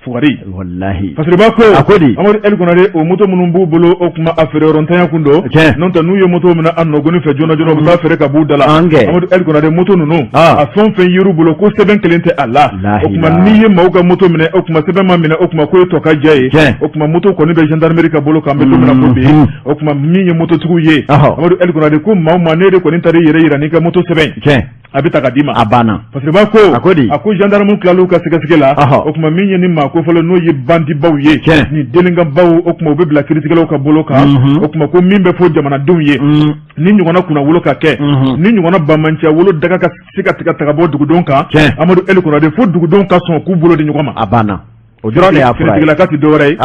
fugari
walahi
Fasiriba ko
a ko di
Amadu El Konare o moto minnu b'u bolo o tuma a feere yɔrɔntanya kun don n'o tɛ n'u ye moto minɛ a nɔgɔni fɛ joona joona u bɛ taa feere ka b'u da la Amadu El Konare moto ninnu a fɛn o fɛn yer'u bolo ko sɛbɛn kelen tɛ a la o tuma n'i ye maaw ka moto minɛ o tuma sɛbɛn ma minɛ o tuma k'o ye tɔ ka jɛ ye o tuma moto kɔni bɛ gendarmerie ka bolo kan an bɛ don min na ko bi o tuma min ye mototigiw ye Amadu El Konare ko maa o maa n'e de kɔni taara i yɛrɛ yira n'i ka moto sɛbɛn a bɛ ta ka d'i ma
a banna
Fasiriba ko
a ko di
a ko gendarme tilal'u ka sɛgɛsɛgɛ la o tuma min ye ni maa kofɔlen n'o ye bandibaw ye ni délinquantbaw o tuma u bɛ bila kiiritigɛlaw ka bolo kan o tuma ko min bɛ fɔ jamanadenw ye ni ɲɔgɔnna kunnawolo ka kɛ ni ɲɔgɔnna banbanciya wolo daga ka se ka tigɛ ta ka bɔ dugudenw kan Amadu El Konare fo dugudenw ka sɔn k'u bolo di ɲɔgɔn ma
a banna o dɔrɔn de y'a fura ye
kiritigɛlaka tɛ dɔwɛrɛ ye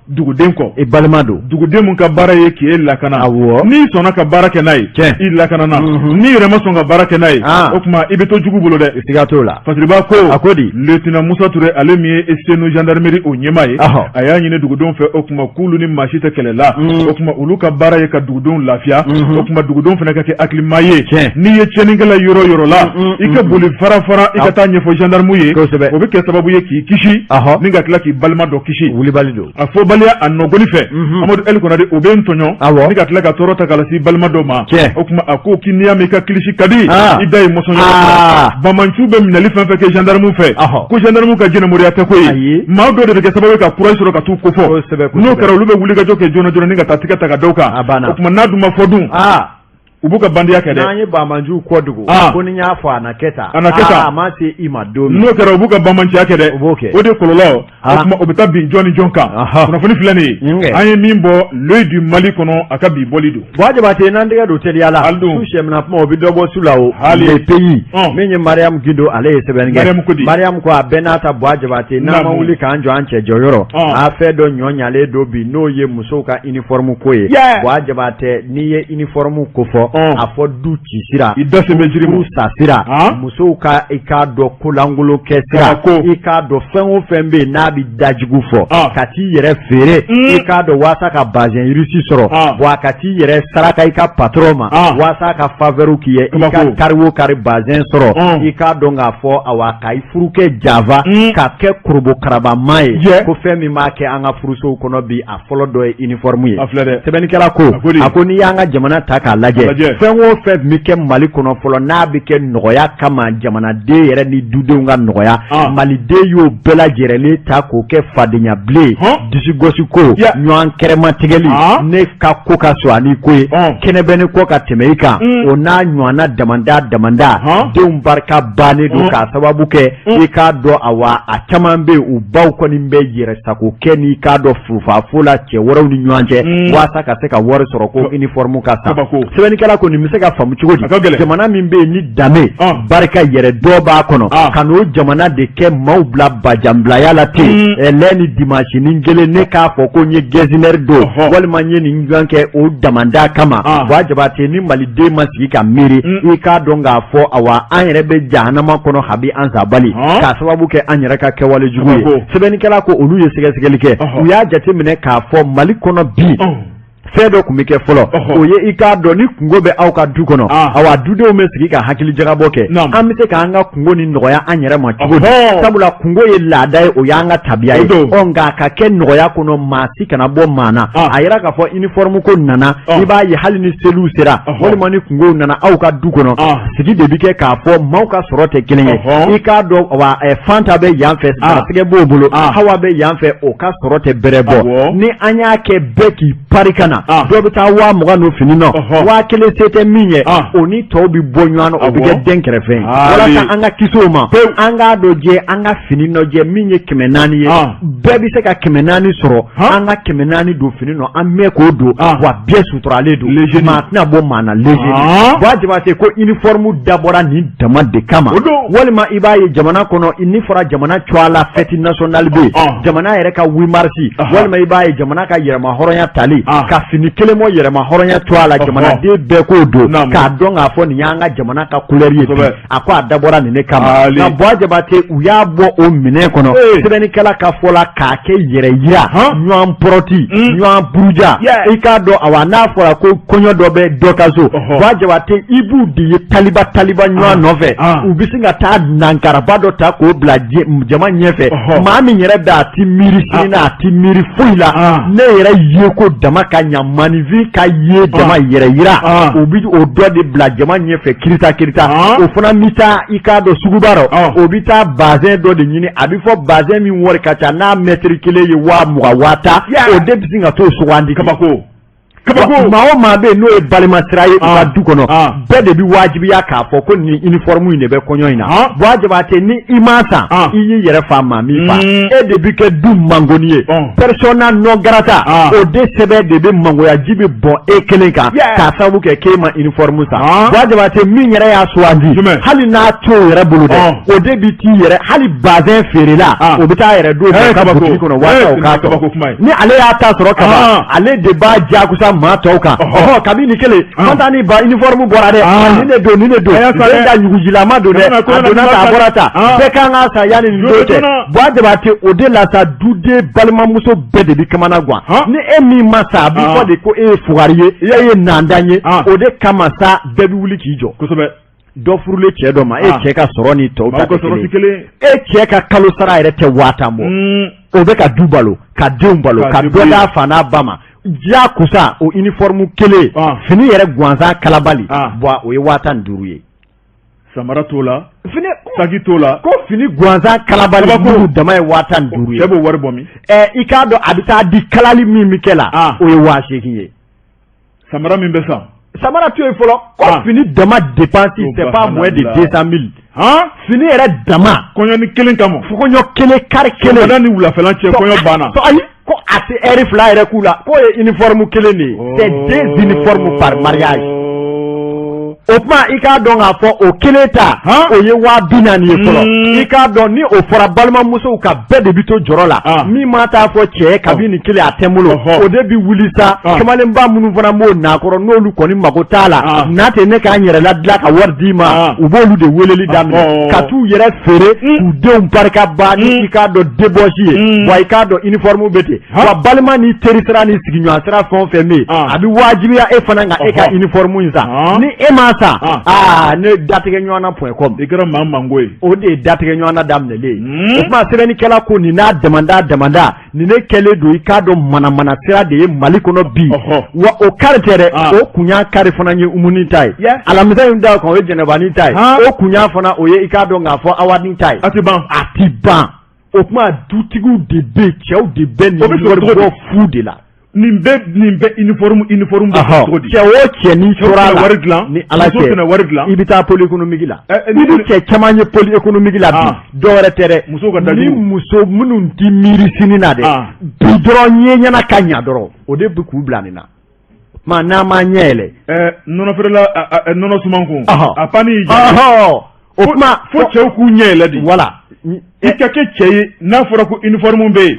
duguden kɔ
i balima don
duguden mun ka baara ye k'e lakana
awɔ
n'i sɔnna ka baara kɛ n'a ye i lakanana n'i yɛrɛ ma sɔn ka baara kɛ n'a ye o tuma i bɛ to jugu bolo dɛ
siga t'o la
Fasiriba ko
a ko di
lieutenant Musa Ture ale min ye Senu gendarmerie o ɲɛmaa ye a y'a ɲini dugudenw fɛ o tuma k'olu ni maa si tɛ kɛlɛ la o tuma olu ka baara ye ka dugudenw lafiya o tuma dugudenw fana ka kɛ hakilima ye n'i ye tiɲɛnikɛla yɔrɔ yɔrɔ la i ka boli fara fara i ka taa ɲɛfɔ gendarme ye o bɛ kɛ sababu ye k'i kisi ni ka tila k'i balima dɔ kisi
wulibali don
a fɔbaliya a nɔgɔni fɛ Amadu El Konare o bɛ n tɔɲɔ ni ka tila ka tɔɔrɔ ta k'a lase balima dɔ ma o tuma a ko k'i n'i y'a mɛn i ka kilisi ka di i da ye mɔsɔn banbaanciw bɛ minɛli fɛn fɛn kɛ gendarme fɛ ko gendarme ka jɛnɛmoriya tɛ ko ye maa dɔ de bɛ kɛ sababu ye ka courage sɔrɔ ka t'u kofɔ n'o kɛra olu bɛ wulikajɔ kɛ joona joona ni ka taa tigɛ ta ka da u kan o tuma n'a dun ma fɔ dun u b'u ka bandiya kɛ dɛ
n'an ye banbaanciw kɔ dogo ko ni n y'a fɔ a na kɛ tan
a na kɛ tan
a ma se i ma don min
n'o kɛra u b'u ka banbaanciya kɛ dɛ
u b'o kɛ
o de kɔlɔlɔ o tuma o bɛ taa bin jɔn ni jɔn kan kunnafoni filɛ nin ye an ye min bɔ L'Oeil du Mali kɔnɔ a ka bi bɔli don
Buwa Jabate n'an tɛgɛ don teliya la su sɛmina kuma o bɛ dɔ bɔ su la o Le Pays min ye Mariam Gindo ale ye sɛbɛnni kɛ
Mariam ko di
Mariam ko a bɛɛ n'a ta Buwa Jabate n'an ma wuli k'an jɔ an cɛ jɔyɔrɔ a fɛn dɔ ɲɔ ɲalen don bi n'o ye musow ka uniforme ko ye Buwa Jabate n'i ye uniforme ko fɔ a fɔ du ci sira
i da sen bɛ jiri
furu sa sira musow ka i k'a dɔn kolankolon kɛ sira i k'a dɔn fɛn o fɛn bɛ yen n'a bɛ dajugu fɔ ka t'i yɛrɛ feere i k'a dɔn waasa ka bazɛn riche sɔrɔ wa ka t'i yɛrɛ saraka i ka patron ma waasa ka faveur k'i ye i ka kari o kari bazɛn sɔrɔ i k'a dɔn k'a fɔ awa ka i furukɛ janfa ka kɛ korobokarabama ye ko fɛn min b'a kɛ an ka furusow kɔnɔ bi a fɔlɔ dɔ ye uniforme ye
a filɛ dɛ
sɛbɛnnikɛla ko a ko n'i y'an ka jamana ta k'a lajɛ fɛn o fɛn bɛ kɛ Mali kɔnɔ fɔlɔ n'a bɛ kɛ nɔgɔya kama jamanaden yɛrɛ ni dudenw ka nɔgɔya maliden y'o bɛɛ lajɛrɛlen ta k'o kɛ fadenya bilen disigosi ko ɲɔgɔn kɛrɛmatigɛli ne ka ko ka sɔrɔ ani ko ye kɛnɛ bɛ ne kɔ ka tɛmɛ i kan o n'a ɲɔgɔnna damanda damanda denw barika bannen don k'a sababu kɛ i k'a dɔn awa a caman bɛ yen u baw kɔni bɛ yɛrɛ sago kɛ n'i k'a dɔn furufafo la cɛ wɛrɛw ni ɲɔgɔn cɛ waasa ka se ka wari sɔrɔ ko uniforme ka san sɛbɛnnikɛla ko nin bɛ se ka faamu cogo di jamana min bɛ yen ni danbe barika yɛrɛ dɔ b'a kɔnɔ ka n'o jamana de kɛ maaw bila bajanbilaya la ten lɛ ni dimanche ni kelen ne k'a fɔ ko n ye getzner don walima n ye nin ɲɔgɔn kɛ o damanda kama Buwa Jabate ni maliden ma sigi ka miiri i k'a dɔn k'a fɔ awa an yɛrɛ bɛ jahanama kɔnɔ habi an sabali k'a sababu kɛ an yɛrɛ ka kɛwale jugu ye sɛbɛnnikɛla ko olu ye sɛgɛsɛgɛli kɛ u y'a jateminɛ k'a fɔ Mali kɔnɔ bi fɛn dɔ tun bɛ kɛ fɔlɔ o ye i k'a dɔn ni kunko bɛ aw ka du kɔnɔ awa dudenw bɛ sigi ka hakili jagabɔ kɛ an bɛ se k'an ka kunko ni nɔgɔya an yɛrɛ ma cogo di sabula kunko ye laada ye o y'an ka tabiya ye ɔ nka a ka kɛ nɔgɔya kɔnɔ maa si kana bɔ maa na a yira k'a fɔ uniforme ko nana i b'a ye hali ni seliw sera walima ni kunkow nana aw ka du kɔnɔ sigi de bɛ kɛ k'a fɔ maaw ka sɔrɔ tɛ kelen ye i k'a dɔn wa Fanta bɛ yan fɛ garisɛgɛ b'o bolo Hawa bɛ yan fɛ o ka sɔrɔ tɛ bɛrɛ bɔ ni an y'a kɛ bɛɛ k'i pari ka na na, dɔ bɛ taa 20 000 don fini nɔ, 1000 se tɛ min ye, o ni tɔw bɛ bɔ ɲɔgɔn na, o bɛ kɛ den kɛrɛfɛ ye. Walasa an ka kisi o ma, an k'a dɔ jɛ, an ka fini nɔ jɛ min ye 400 ye, bɛɛ bɛ se ka 400 sɔrɔ, an ka 400 don fini nɔ, an mɛn k'o don, wa bɛɛ suturalen don, maa tɛna bɔ maa na léger. Buwa Jabate ko uniforme dabɔra nin dama de kama. Walima i b'a ye jamana kɔnɔ, ni fɔra jamana cogoya la, fête nationale bɛ yen, jamana yɛrɛ ka 8 mars, walima i b'a ye jamana ka yɛrɛma hɔrɔnya tali, ka fini kelen bɔ yɛrɛma hɔrɔnya cogoya la, jamanaden bɛɛ k'o don k'a dɔn k'a fɔ nin y'an ka jamana ka couleur ye bi. A ko a dabɔra nin de kama. Nka Buwa Jabate, u y'a bɔ o minɛn kɔnɔ, sɛbɛnnikɛla ka fɔ la, k'a kɛ yɛrɛ yira, ɲɔgɔn pɔrɔti, ɲɔgɔn buruja. I k'a dɔn, awa, n'a fɔra ko kɔɲɔ dɔ bɛ dɔ ka so, Buwa Jabate, i b'u de ye taliba taliba ɲɔgɔn nɔfɛ. U bɛ sin ka taa nankaraba dɔ ta k'o bila jama ɲɛfɛ. Maa min yɛrɛ bɛ, a ti miiri sini na, a ti miiri foyi la, ne yɛrɛ ye ko dama ka ɲa, maninfin ka ye dama yɛrɛ yira, u bɛ o dɔ de bila jama ɲɛfɛ kirita kirita. O fana bɛ taa, i k'a dɔn, suguba rɔ, o bɛ taa bazɛn dɔ de ɲini, a bɛ fɔ bazɛn min wari ka ca, n'a mɛtiri kelen ye 20 000, 10 000, o de bɛ sin ka t'o sugandi.
Kabako.
Kabako. Maa o maa bɛ yen n'o ye balima sira ye u ka du kɔnɔ, bɛɛ de bɛ wajibiya k'a fɔ ko nin uniforme in de bɛ kɔɲɔ in na. Buwa Jabate, ni i m'a san, i y'i yɛrɛ fa, maa min fa, e de bɛ kɛ du mangoni ye, persona non grata. O de sɛbɛn de bɛ mangoya ji bɛ bɔn e kelen kan k'a sababu kɛ k'e ma uniforme san. Buwa Jabate, min yɛrɛ y'a sugandi, hali n'a t'o yɛrɛ bolo dɛ, o de bɛ t'i yɛrɛ hali bazɛn feerela, o bɛ taa yɛrɛ don ka butigi kɔnɔ walasa o k'a sɔrɔ. Ni ale y'a ta sɔrɔ kaban, ale de b'a jagosa maa tɔw kan. Ɔhɔ, kabi nin kelen fanta ni ba uniforme bɔra dɛ, nin de don, nin de don, den ka ɲugujilama don dɛ, a donna ta, a bɔra ta, bɛɛ kan k'a san yanni nin don cɛ. Buwa Jabate, o de la sa, duden balimamuso bɛɛ de bɛ kamana gan. Ni e min ma sa, a bɛ fɔ de ko e ye fugari ye, e ye nandan ye. O de kama sa, bɛɛ bɛ wuli k'i jɔ.
Kosɛbɛ.
Dɔ furulen cɛ dɔ ma, e cɛ ka sɔrɔ ni tɔw ta tɛ kelen. E cɛ ka kalo sara yɛrɛ tɛ 10 000 bɔ. O bɛ ka du balo, ka denw balo, ka dɔ d'a fa n'a ba ma. Diyakosa o uniforme kelen, fini yɛrɛ gansan kalabali, bon, o ye 15 000 ye.
Samara t'o la,
fini
saki t'o la.
Ko fini gansan kalabali mugu dama ye 15 000 ye.
Cɛ b'o wari bɔ min?
I k'a dɔn, a bɛ taa di kalali min bɛ kɛ la, o ye 8000 ye.
Samara min bɛ san?
Samara to yen fɔlɔ. Ko fini dama dépense, c'est pas moins de 200 000. Fini yɛrɛ dama.
Kɔɲɔni kelen kama.
Kɔɲɔ kelen, kari kelen.
Sɔgɔmada ni wulafɛla cɛ, kɔɲɔ banna.
Ayi, ko a tɛ ɛri 2 yɛrɛ k'u la, k'o ye uniforme kelen de ye. C'est deux uniformes par mariage. O tuma, i k'a dɔn k'a fɔ o kelen ta, o ye 40 000 ye fɔlɔ. I k'a dɔn, ni o fɔra balimamusow ka, bɛɛ de bɛ to jɔrɔ la. Min ma taa fɔ cɛ ye kabi nin kelen a tɛ n bolo, o de bɛ wuli sa. Kamalenba minnu fana b'o nakɔrɔ, n'olu kɔni mago t'a la, n'a tɛ ne k'an yɛrɛ ladilan ka wari d'i ma, u b'olu de weleli daminɛ ka t'u yɛrɛ feere k'u denw barika ban ni, i k'a dɔn, débauche ye. Wa i k'a dɔn, uniforme bɛ ten wa, balima ni teri sira ni sigiɲɔgɔn sira fɛn o fɛn bɛ yen, a bɛ wajibiya e fana ka e ka uniforme in san. Ni e m'a san, aa, ne datigɛ ɲɔgɔn na point com.
I kɛra maa mango ye.
O de ye datigɛ ɲɔgɔn na daminɛlen ye. O tuma, sɛbɛnnikɛla ko nin n'a damanda damanda, nin ne kɛlen don, i k'a dɔn, manamana sira de ye Mali kɔnɔ bi. Wa o kari tɛ dɛ, o kunɲa kari fana ye Umuni ta ye, alamisa in da kan, o ye Jɛnɛbani ta ye, o kunɲa fana, o ye, i k'a dɔn k'a fɔ, Awani ta ye.
A tɛ ban.
A tɛ ban. O tuma, dutigiw de bɛ yen, cɛw de bɛ nin wari bɔ fu de la.
Nin bɛɛ uniforme bɛ cogo di?
Cɛ o cɛ, n'i tora la
wari dilan
ni Ala
cɛ, muso wari dilan.
I bɛ taa pôle économique la. I bɛ cɛ caman ye pôle économique la bi, dɔ wɛrɛ tɛ dɛ.
Musow ka
ni muso minnu ti miiri sini na dɛ, bi dɔrɔn ɲɛ ɲɛna ka ɲa dɔrɔn, o de bɛ k'u bila nin na. Ma n'a ma ɲɛ yɛlɛ.
Nɔnɔ feerela, nɔnɔ suman kun. A panni y'i
O tuma,
fo cɛw k'u ɲɛ yɛlɛ de.
Voilà.
I ka kɛ cɛ ye, n'a fɔra ko uniforme bɛ yen.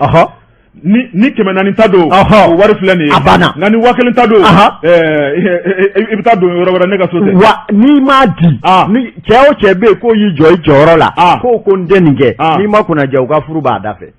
Ni 400 ta don, o wari filɛ nin ye.
A banna.
Nka ni 1000 ta don, i bɛ taa don yɔrɔ wɛrɛ, ne ka so tɛ.
Wa n'i m'a di, ni cɛ o cɛ bɛ yen k'o y'i jɔ i jɔyɔrɔ la, k'o ko n tɛ nin kɛ, n'i ma kunnaja, u ka furu b'a da fɛ.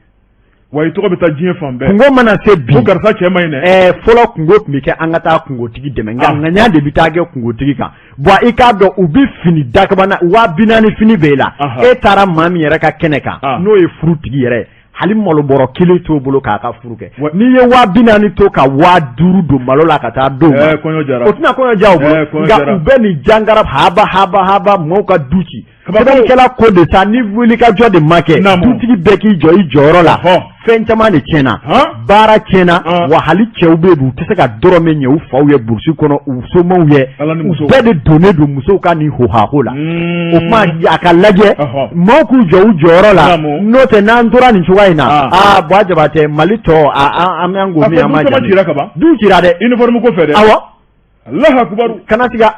Wa i tɔgɔ bɛ taa diɲɛ fan bɛɛ.
Kungo mana se bi.
Ko karisa cɛ man ɲi dɛ.
Fɔlɔ kungo tun bɛ kɛ, an ka taa kungotigi dɛmɛ, nka ŋaniya de bɛ taa kɛ kungotigi kan. Bon, i k'a dɔn, u bɛ fini dakabana 40 000 fini b'e la, e taara maa min yɛrɛ ka kɛnɛ kan, n'o ye furutigi yɛrɛ ye, hali malobɔrɔ kelen t'o bolo k'a ka furu kɛ. N'i ye 40 000 to ka 5000 don malo la ka taa d'o ma,
kɔɲɔ jara.
O tɛna kɔɲɔ diya o bolo. Nka u bɛ nin jangara haba haba haba maaw ka du ci. Sɛbɛnnikɛla ko de sa, ni wulikajɔ de ma kɛ, dutigi bɛɛ k'i jɔ i jɔyɔrɔ la. Fɛn caman de tiɲɛna, baara tiɲɛna, wa hali cɛw bɛ yen, u tɛ se ka dɔrɔmɛ ɲɛ u faw ye burusi kɔnɔ, u somaw ye, u bɛɛ de donnen don musow ka nin hohako la. O tuma a ka lajɛ, maaw k'u jɔ u jɔyɔrɔ la, n'o tɛ n'an tora nin cogoya in na, aa Buwa Jabatɛ, Mali tɔ an bɛ an ko min, an ma du cira dɛ,
uniforme ko fɛ dɛ.
Awɔ.
Alahu akubaru.
Kana siga.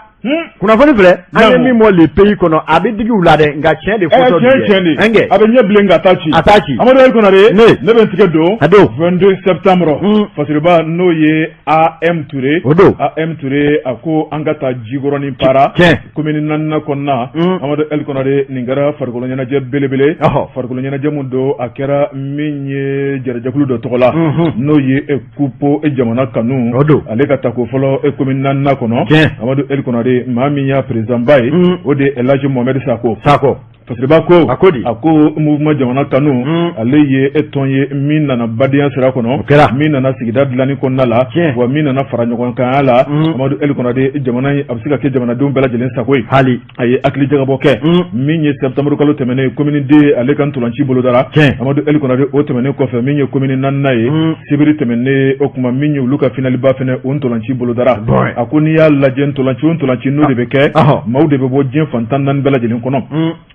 Kunnafoni filɛ, an ye min bɔ Le Pays kɔnɔ, a bɛ digi u la dɛ, nka tiɲɛ de fɔtɔ
don. Tiɲɛ de, a bɛ ɲɛ bilen nka a t'a ci.
A t'a ci.
Amadu Ali Konare. Ne bɛ n tigɛ don.
A don.
22 septembre. Fasiriba n'o ye AM Ture.
O don.
AM Ture, a ko an ka taa Jikɔrɔni Para.
Tiɲɛ.
Commune naaninan kɔnɔna. Amadu Ali Konare, nin kɛra farikolo ɲɛnajɛ belebele. Farikolo ɲɛnajɛ min don, a kɛra min ye jɛrɛjɛkulu dɔ tɔgɔ la. N'o ye Coupe jamana kanu.
O don.
Ale ka tako fɔlɔ commune naaninan kɔnɔ.
Tiɲɛ.
Amadu El Konare, maa min y'a président ba ye. O de ye El Hadji Mohamed Sako.
Sako.
Fasiriba ko.
A ko di?
A ko mouvement jamana kanu. Ale ye e tɔn ye min nana badenya sira kɔnɔ.
O kɛra.
Min nana sigida dilanni kɔnɔna la.
Tiɲɛ.
Wa min nana fara ɲɔgɔn kanya la. Amadu El Konare, jamana in a bɛ se ka kɛ jamanadenw bɛɛ lajɛlen sago ye.
Hali.
A ye hakili jagabɔ kɛ min ye septembre kalo tɛmɛnen, commune deux ale ka ntolanci bolodara. Amadu El Konare, o tɛmɛnen kɔfɛ, min ye commune naaninan ye, sibiri tɛmɛnen, o tuma min ye olu ka finaliba fɛnɛ, o ntolanci bolodara. A ko n'i y'a lajɛ, ntolanci o ntolanci n'o de bɛ kɛ, maaw de bɛ bɔ diɲɛ fan 14 bɛɛ lajɛlen kɔnɔ.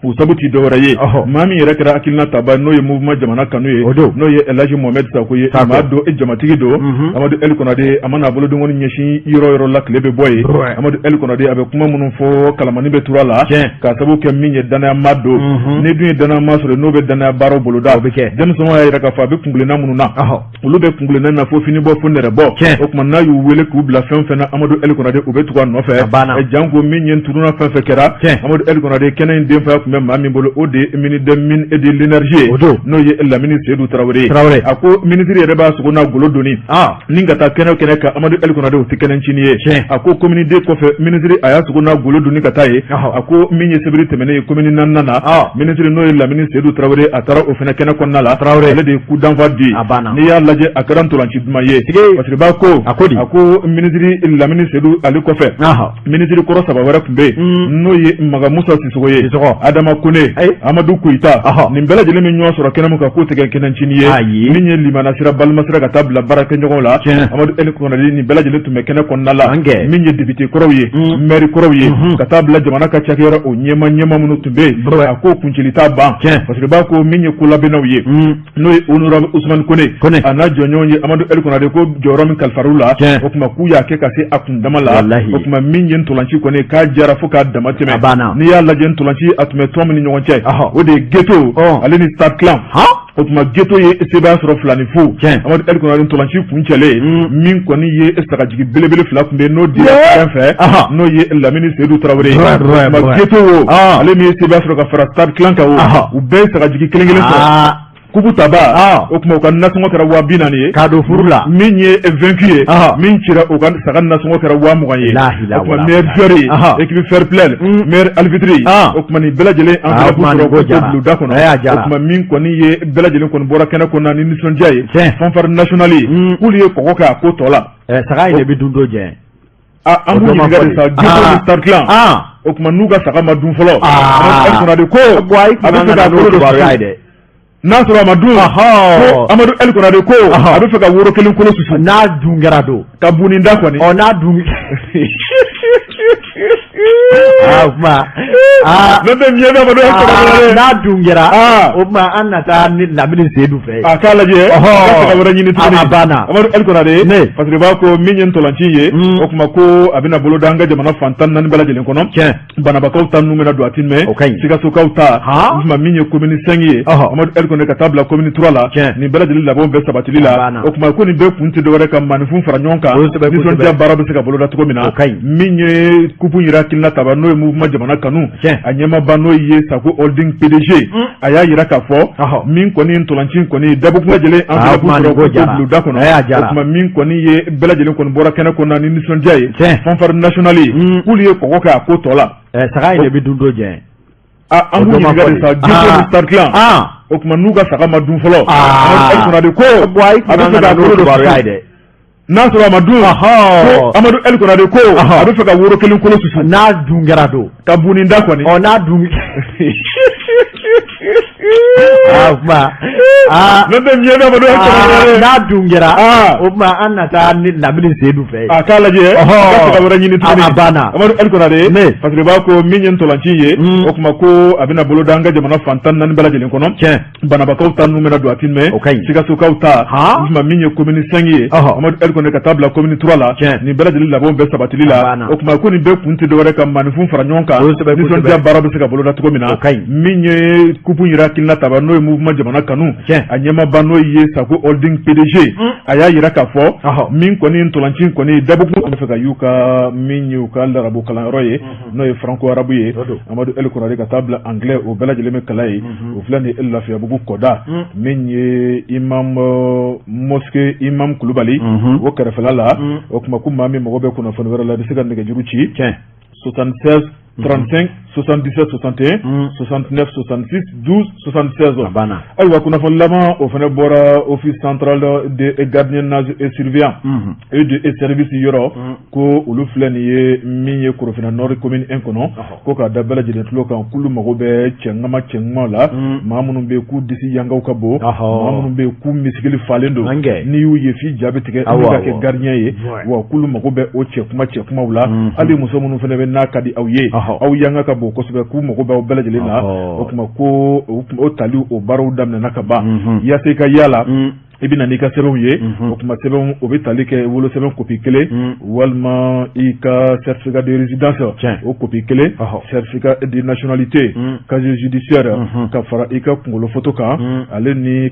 O sabu ti dɔwɛrɛ ye, maa min yɛrɛ kɛra hakilina taba, n'o ye mouvement jamana kanu ye, n'o ye El Hadji Mohamed Sako ye, maa don, e jamatigi don. Amadu El Konare, a mana bolodenkɔni ɲɛsin yɔrɔ yɔrɔ la, tile bɛ bɔ yen. Amadu El Konare, a bɛ kuma minnu fɔ, kalamani bɛ tura la, k'a sababu kɛ min ye danayama don. Ni dun ye danayama sɔrɔ, n'o bɛ danaya baaraw boloda, o
bɛ kɛ.
Denmisɛnw y'a yira k'a fɔ a bɛ kunkilenna minnu na, olu bɛ kunkilenna na fo fini bɔ fo nɛrɛ bɔ. O tuma n'a y'u wele k'u bila fɛn fɛn na, Amadu El Konare, u bɛ tugu a nɔfɛ. Janko min ye tournoi fɛn fɛn kɛra, Amadu El Konare, kɛnɛ in denfaya tun bɛ maa min bolo, o de ye ministre des mines et de l'énergie ye, n'o ye Lamini Seydou Tarawele ye. A ko minisiri yɛrɛ b'a sogo n'a golo doni ni ka taa kɛnɛ kɛnɛ kan. Amadu El Konare, o tɛ kɛnɛ ncinin ye. A ko commune deux kɔfɛ, minisiri a y'a sogo n'a golo doni ka taa ye. A ko min ye sibiri tɛmɛnen ye commune naaninan na, minisiri n'o ye Lamini Seydou Tarawele, a taara o fana kɛnɛ kɔnɔna la. Ale de ye coup d'envoi di. N'i y'a lajɛ, a kɛra ntolanci duman ye. Fasiriba ko,
a ko di?
A ko minisiri Lamini Seydou ale kɔfɛ, minisiri kɔrɔ saba wɛrɛ tun bɛ yen, n'o ye Maga Musa Sisɔkɔ ye, Adama Kone, Amadu Koyita. Nin bɛɛ lajɛlen bɛ ɲɔgɔn sɔrɔ kɛnɛ min kan, k'o tɛ kɛ kɛnɛ ncinin ye. Min ye limana sira, balima sira, ka taa bila baarakɛɲɔgɔnw la, Amadu El Konare, nin bɛɛ lajɛlen tun bɛ kɛnɛ kɔnɔna la. Min ye député kɔrɔw ye, maire kɔrɔw ye, ka taa bila jamana ka cakɛyɔrɔ o ɲɛma ɲɛma minnu tun bɛ yen, a ko kuncili t'a ban. Fasiriba ko min ye kolabɛnnaw ye, n'o ye honorable Ousmane Kone, a n'a jɔɲɔgɔn ye Amadu El Konare, ko jɔyɔrɔ min kalifar'u la, o tuma k'u y'a kɛ ka se a kundama la. O tuma min ye ntolanci kɔni, k'a jara fo k'a dama tɛmɛ. N'i y'a lajɛ, ntolanci a tun bɛ tɔn min ni ɲɔgɔn cɛ, o de ye Ghetto ale ni Stade Clan. O tuma Ghetto ye sebaaya sɔrɔ 2-0. Amadu El Konare, ntolanci kuncɛlen, min kɔni ye sagajigi belebele fila tun bɛ yen, n'o dira fɛn fɛ, n'o ye Lamini Seydou Tarawele ye. O Ghetto wo, ale min ye sebaaya sɔrɔ ka fara Stade Clan kan, wo u bɛɛ ye sagajigi kelen kelen sɔrɔ. Kupu taba, o tuma u ka nasɔngɔ kɛra 40 000 ye.
K'a don furu la.
Min ye vaincu ye, min cira, o ka saga nasɔngɔ kɛra 20 000 ye. O tuma meilleur joueur ye, équipe fair play, meilleur arbitre, o tuma nin bɛɛ lajɛlen enveloppe sɔrɔ k'o bila u da kɔnɔ. O tuma min kɔni ye bɛɛ lajɛlen kɔni bɔra kɛnɛ kɔnɔ ni nisɔndiya ye, fanfare nationale ye, k'olu ye kɔgɔ kɛ a ko tɔ la.
Saga in de bɛ dun don jɛ.
An b'u ɲininka de sa, Ghetto ni Stade Clan, o tuma n'u ka saga ma dun fɔlɔ, Amadu El Konare ko a bɛ fɛ k'a bolo don
dɛ.
N'a sɔrɔ a ma dun, ko Amadu El Konare ko a bɛ fɛ ka woro kelen kolo susu.
N'a dun kɛra don.
Ka bunnin da kɔni.
Ɔ n'a dun. Aa o tuma.
Aa ne bɛ miɲɛ bɛ Amadu El Konare.
N'a dun kɛra. O tuma an na taa ni Lamini Seydou fɛ yen.
A k'a lajɛ. A ka saga wɛrɛ ɲini tuguni.
A banna.
Amadu El Konare. Ne. Fasiriba ko min ye ntolanci ye. O tuma ko a bɛna boloda an ka jamana fan 14 bɛɛ lajɛlen kɔnɔ.
Tiɲɛ.
Banabakaw ta ninnu bɛna don a ti mɛn.
O ka ɲi.
Sikasokaw ta. O tuma min ye commune 5 ye. Amadu El Konare, ka taa bila commune 3 la.
Tiɲɛ.
Nin bɛɛ lajɛlen labɛnw bɛɛ sabatili la. O tuma ko nin bɛɛ kun tɛ dɔwɛrɛ ka maaninfin fara ɲɔgɔn kan. Nisɔndiya baara bɛ se ka boloda cogo min na.
O ka ɲi.
Min ye coupe yɛrɛ hakilina taba, n'o ye mouvement jamana kanu.
Tiɲɛ.
A ɲɛmaaba n'o ye Sako Holding PDG. A y'a jira k'a fɔ min kɔni ntolanci kɔni dabɔkun lajɛlen enveloppe sɔrɔ k'o bila u da kɔnɔ. O tuma min kɔni ye bɛɛ lajɛlen kɔni bɔra kɛnɛ kɔnɔ ni nisɔndiya ye. Fanfare nationale ye, k'olu ye kɔgɔ kɛ a ko tɔ la.
Saga in de bɛ dun don jɛ.
An b'u ɲininka de sa, Ghetto ni Stade Clan, o tuma n'u ka saga ma dun fɔlɔ, Amadu El Konare ko a bɛ fɛ k'a bolo don
dɛ.
N'a sɔrɔ a ma dun, ko Amadu El Konare ko a bɛ fɛ ka woro kelen kolo susu.
N'a dun kɛra don.
Ka bunnin da kɔni.
Ɔ n'a dun. Aa o tuma aa
N'o tɛ miɲɛ bɛ Amadu
n'a dun kɛra o tuma an na taa ni Lamini Seyidu fɛ yen.
A k'a lajɛ
Ɔhɔ.
ka sira wɛrɛ ɲini tuguni.
A banna.
Amadu El Konare
Ne.
parce que b'a ko min ye ntolanci ye
Mm.
o tuma ko a bɛna boloda an ka jamana fan 14 bɛɛ lajɛlen kɔnɔ.
Tiɲɛ.
Banabaatɔw ta ninnu bɛna don a ti mɛn.
O ka ɲi.
Sikasokaw ta.
Han.
O tuma min ye commune 5 ye.
Ɔhɔ.
Amadu El Konare ka taa bila commune 3 la.
Tiɲɛ.
Nin bɛɛ lajɛlen labɛnw bɛɛ sabatili
A
la.
banna.
O tuma ko nin bɛɛ kun tɛ dɔwɛrɛ ka maaninfin fara ɲɔgɔn kan.
Kosɛbɛ, kosɛbɛ.
Nisɔndiya baara bɛ se ka boloda cogo min na.
O ka ɲi.
Min ye coupe yɛrɛ hakilina taba n'o ye mouvement jamana kanu.
Tiɲɛ.
A ɲɛmaaba n'o ye Sako Holding PDG. A y'a jira k'a fɔ.
Ɔhɔ.
Min kɔni ntolanci kɔni dabɔkun bɛ fɛ ka y'u ka min ye u ka larabu kalanyɔrɔ ye. N'o ye franco arabe ye.
O don.
Amadu El Konare ka taa bila anglais o bɛɛ lajɛlen bɛ kalan yen. O filɛ nin ye Lafiyabugu kɔda. Min ye imam mosquée imam Kulubali. O kɛrɛfɛla la. O tuma ko maa min mago bɛ kunnafoni wɛrɛ la i bɛ se ka nɛgɛjuru ci.
Tiɲɛ.
76 35 77 61 69 66 12 76.
A banna.
Ayiwa kunnafoni laban o fana bɔra office central de gardiennage et surveillant et de service yɔrɔ ko olu filɛ nin ye min ye Korofina Nord commune 1 kɔnɔ ko k'a da bɛɛ lajɛlen tulo kan k'olu mago bɛ cɛŋama cɛŋuma la maa minnu bɛ yen k'u disi yangaw ka bon maa minnu bɛ yen k'u misigili falen don
Ankɛ.
n'i y'u ye f'i ja bɛ tigɛ
Awɔ,
n'u ka kɛ
awɔ.
gardien ye wa k'olu mago bɛ o cɛkuma cɛkumaw la hali muso minnu fana bɛ n'a ka di aw ye aw yanga ka bon kosɛbɛ k'u mago b'aw bɛɛ lajɛlen na o tuma ko o tali o baaraw daminɛna ka ban yaasa i ka yala i bɛ na n'i ka sɛbɛnw ye o tuma sɛbɛnw o bɛ tali kɛ wolosɛbɛn kopi kelen walima i ka certificat de résidence o kopi kelen certificat de nationalité casier judiciaire ka fara i ka kunkolo foto kan ale ni i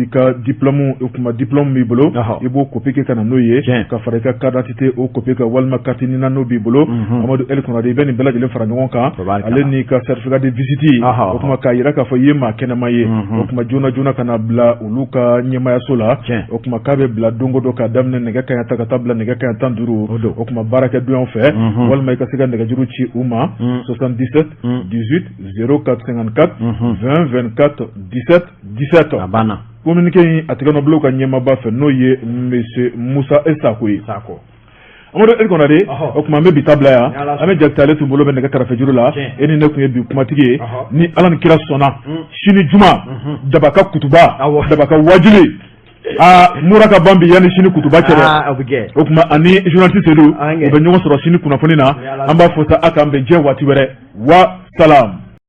ka diplôme o tuma diplôme b'i bolo i b'o kopi kɛ ka na n'o ye ka fara i ka carte d'identité o kopi kan walima carte NINA n'o b'i bolo Amadu El Konare i bɛ nin bɛɛ lajɛlen fara ɲɔgɔn kan ale n'i ka certificat de visite o tuma k'a jira k'a fɔ i ye maa kɛnɛma ye o tuma joona joona ka na bila olu ka ɲɛmaayaso la o tuma k'a bɛ bila don o don k'a daminɛ nɛgɛ kanɲɛ 10 ka taa bila nɛgɛ kanɲɛ 15 o tuma baarakɛdonyaw fɛ walima i ka se ka nɛgɛjuru ci u ma 77 18 04 54 20 24 17 17
a banna
communiqué in a tɛgɛnɔbilaw ka ɲɛmaaba fɛ n'o ye monsieur Musa E Sako ye Amadu El Konare o tuma an bɛ bi ta bila yan an bɛ Jakite ale tun bolo bɛ nɛgɛ karafejuru la e ni ne tun ye bi kumatigi ye ni Ala ni kira sɔnna sini juma Daba ka kutuba Daba ka wajuli aa mura ka ban bi yanni sini kutuba cɛ dɛ o tuma ani journaliste Sedu u bɛ ɲɔgɔn sɔrɔ sini kunnafoni na an b'a fɔ sa a k'an bɛn diɲɛ waati wɛrɛ wa salam.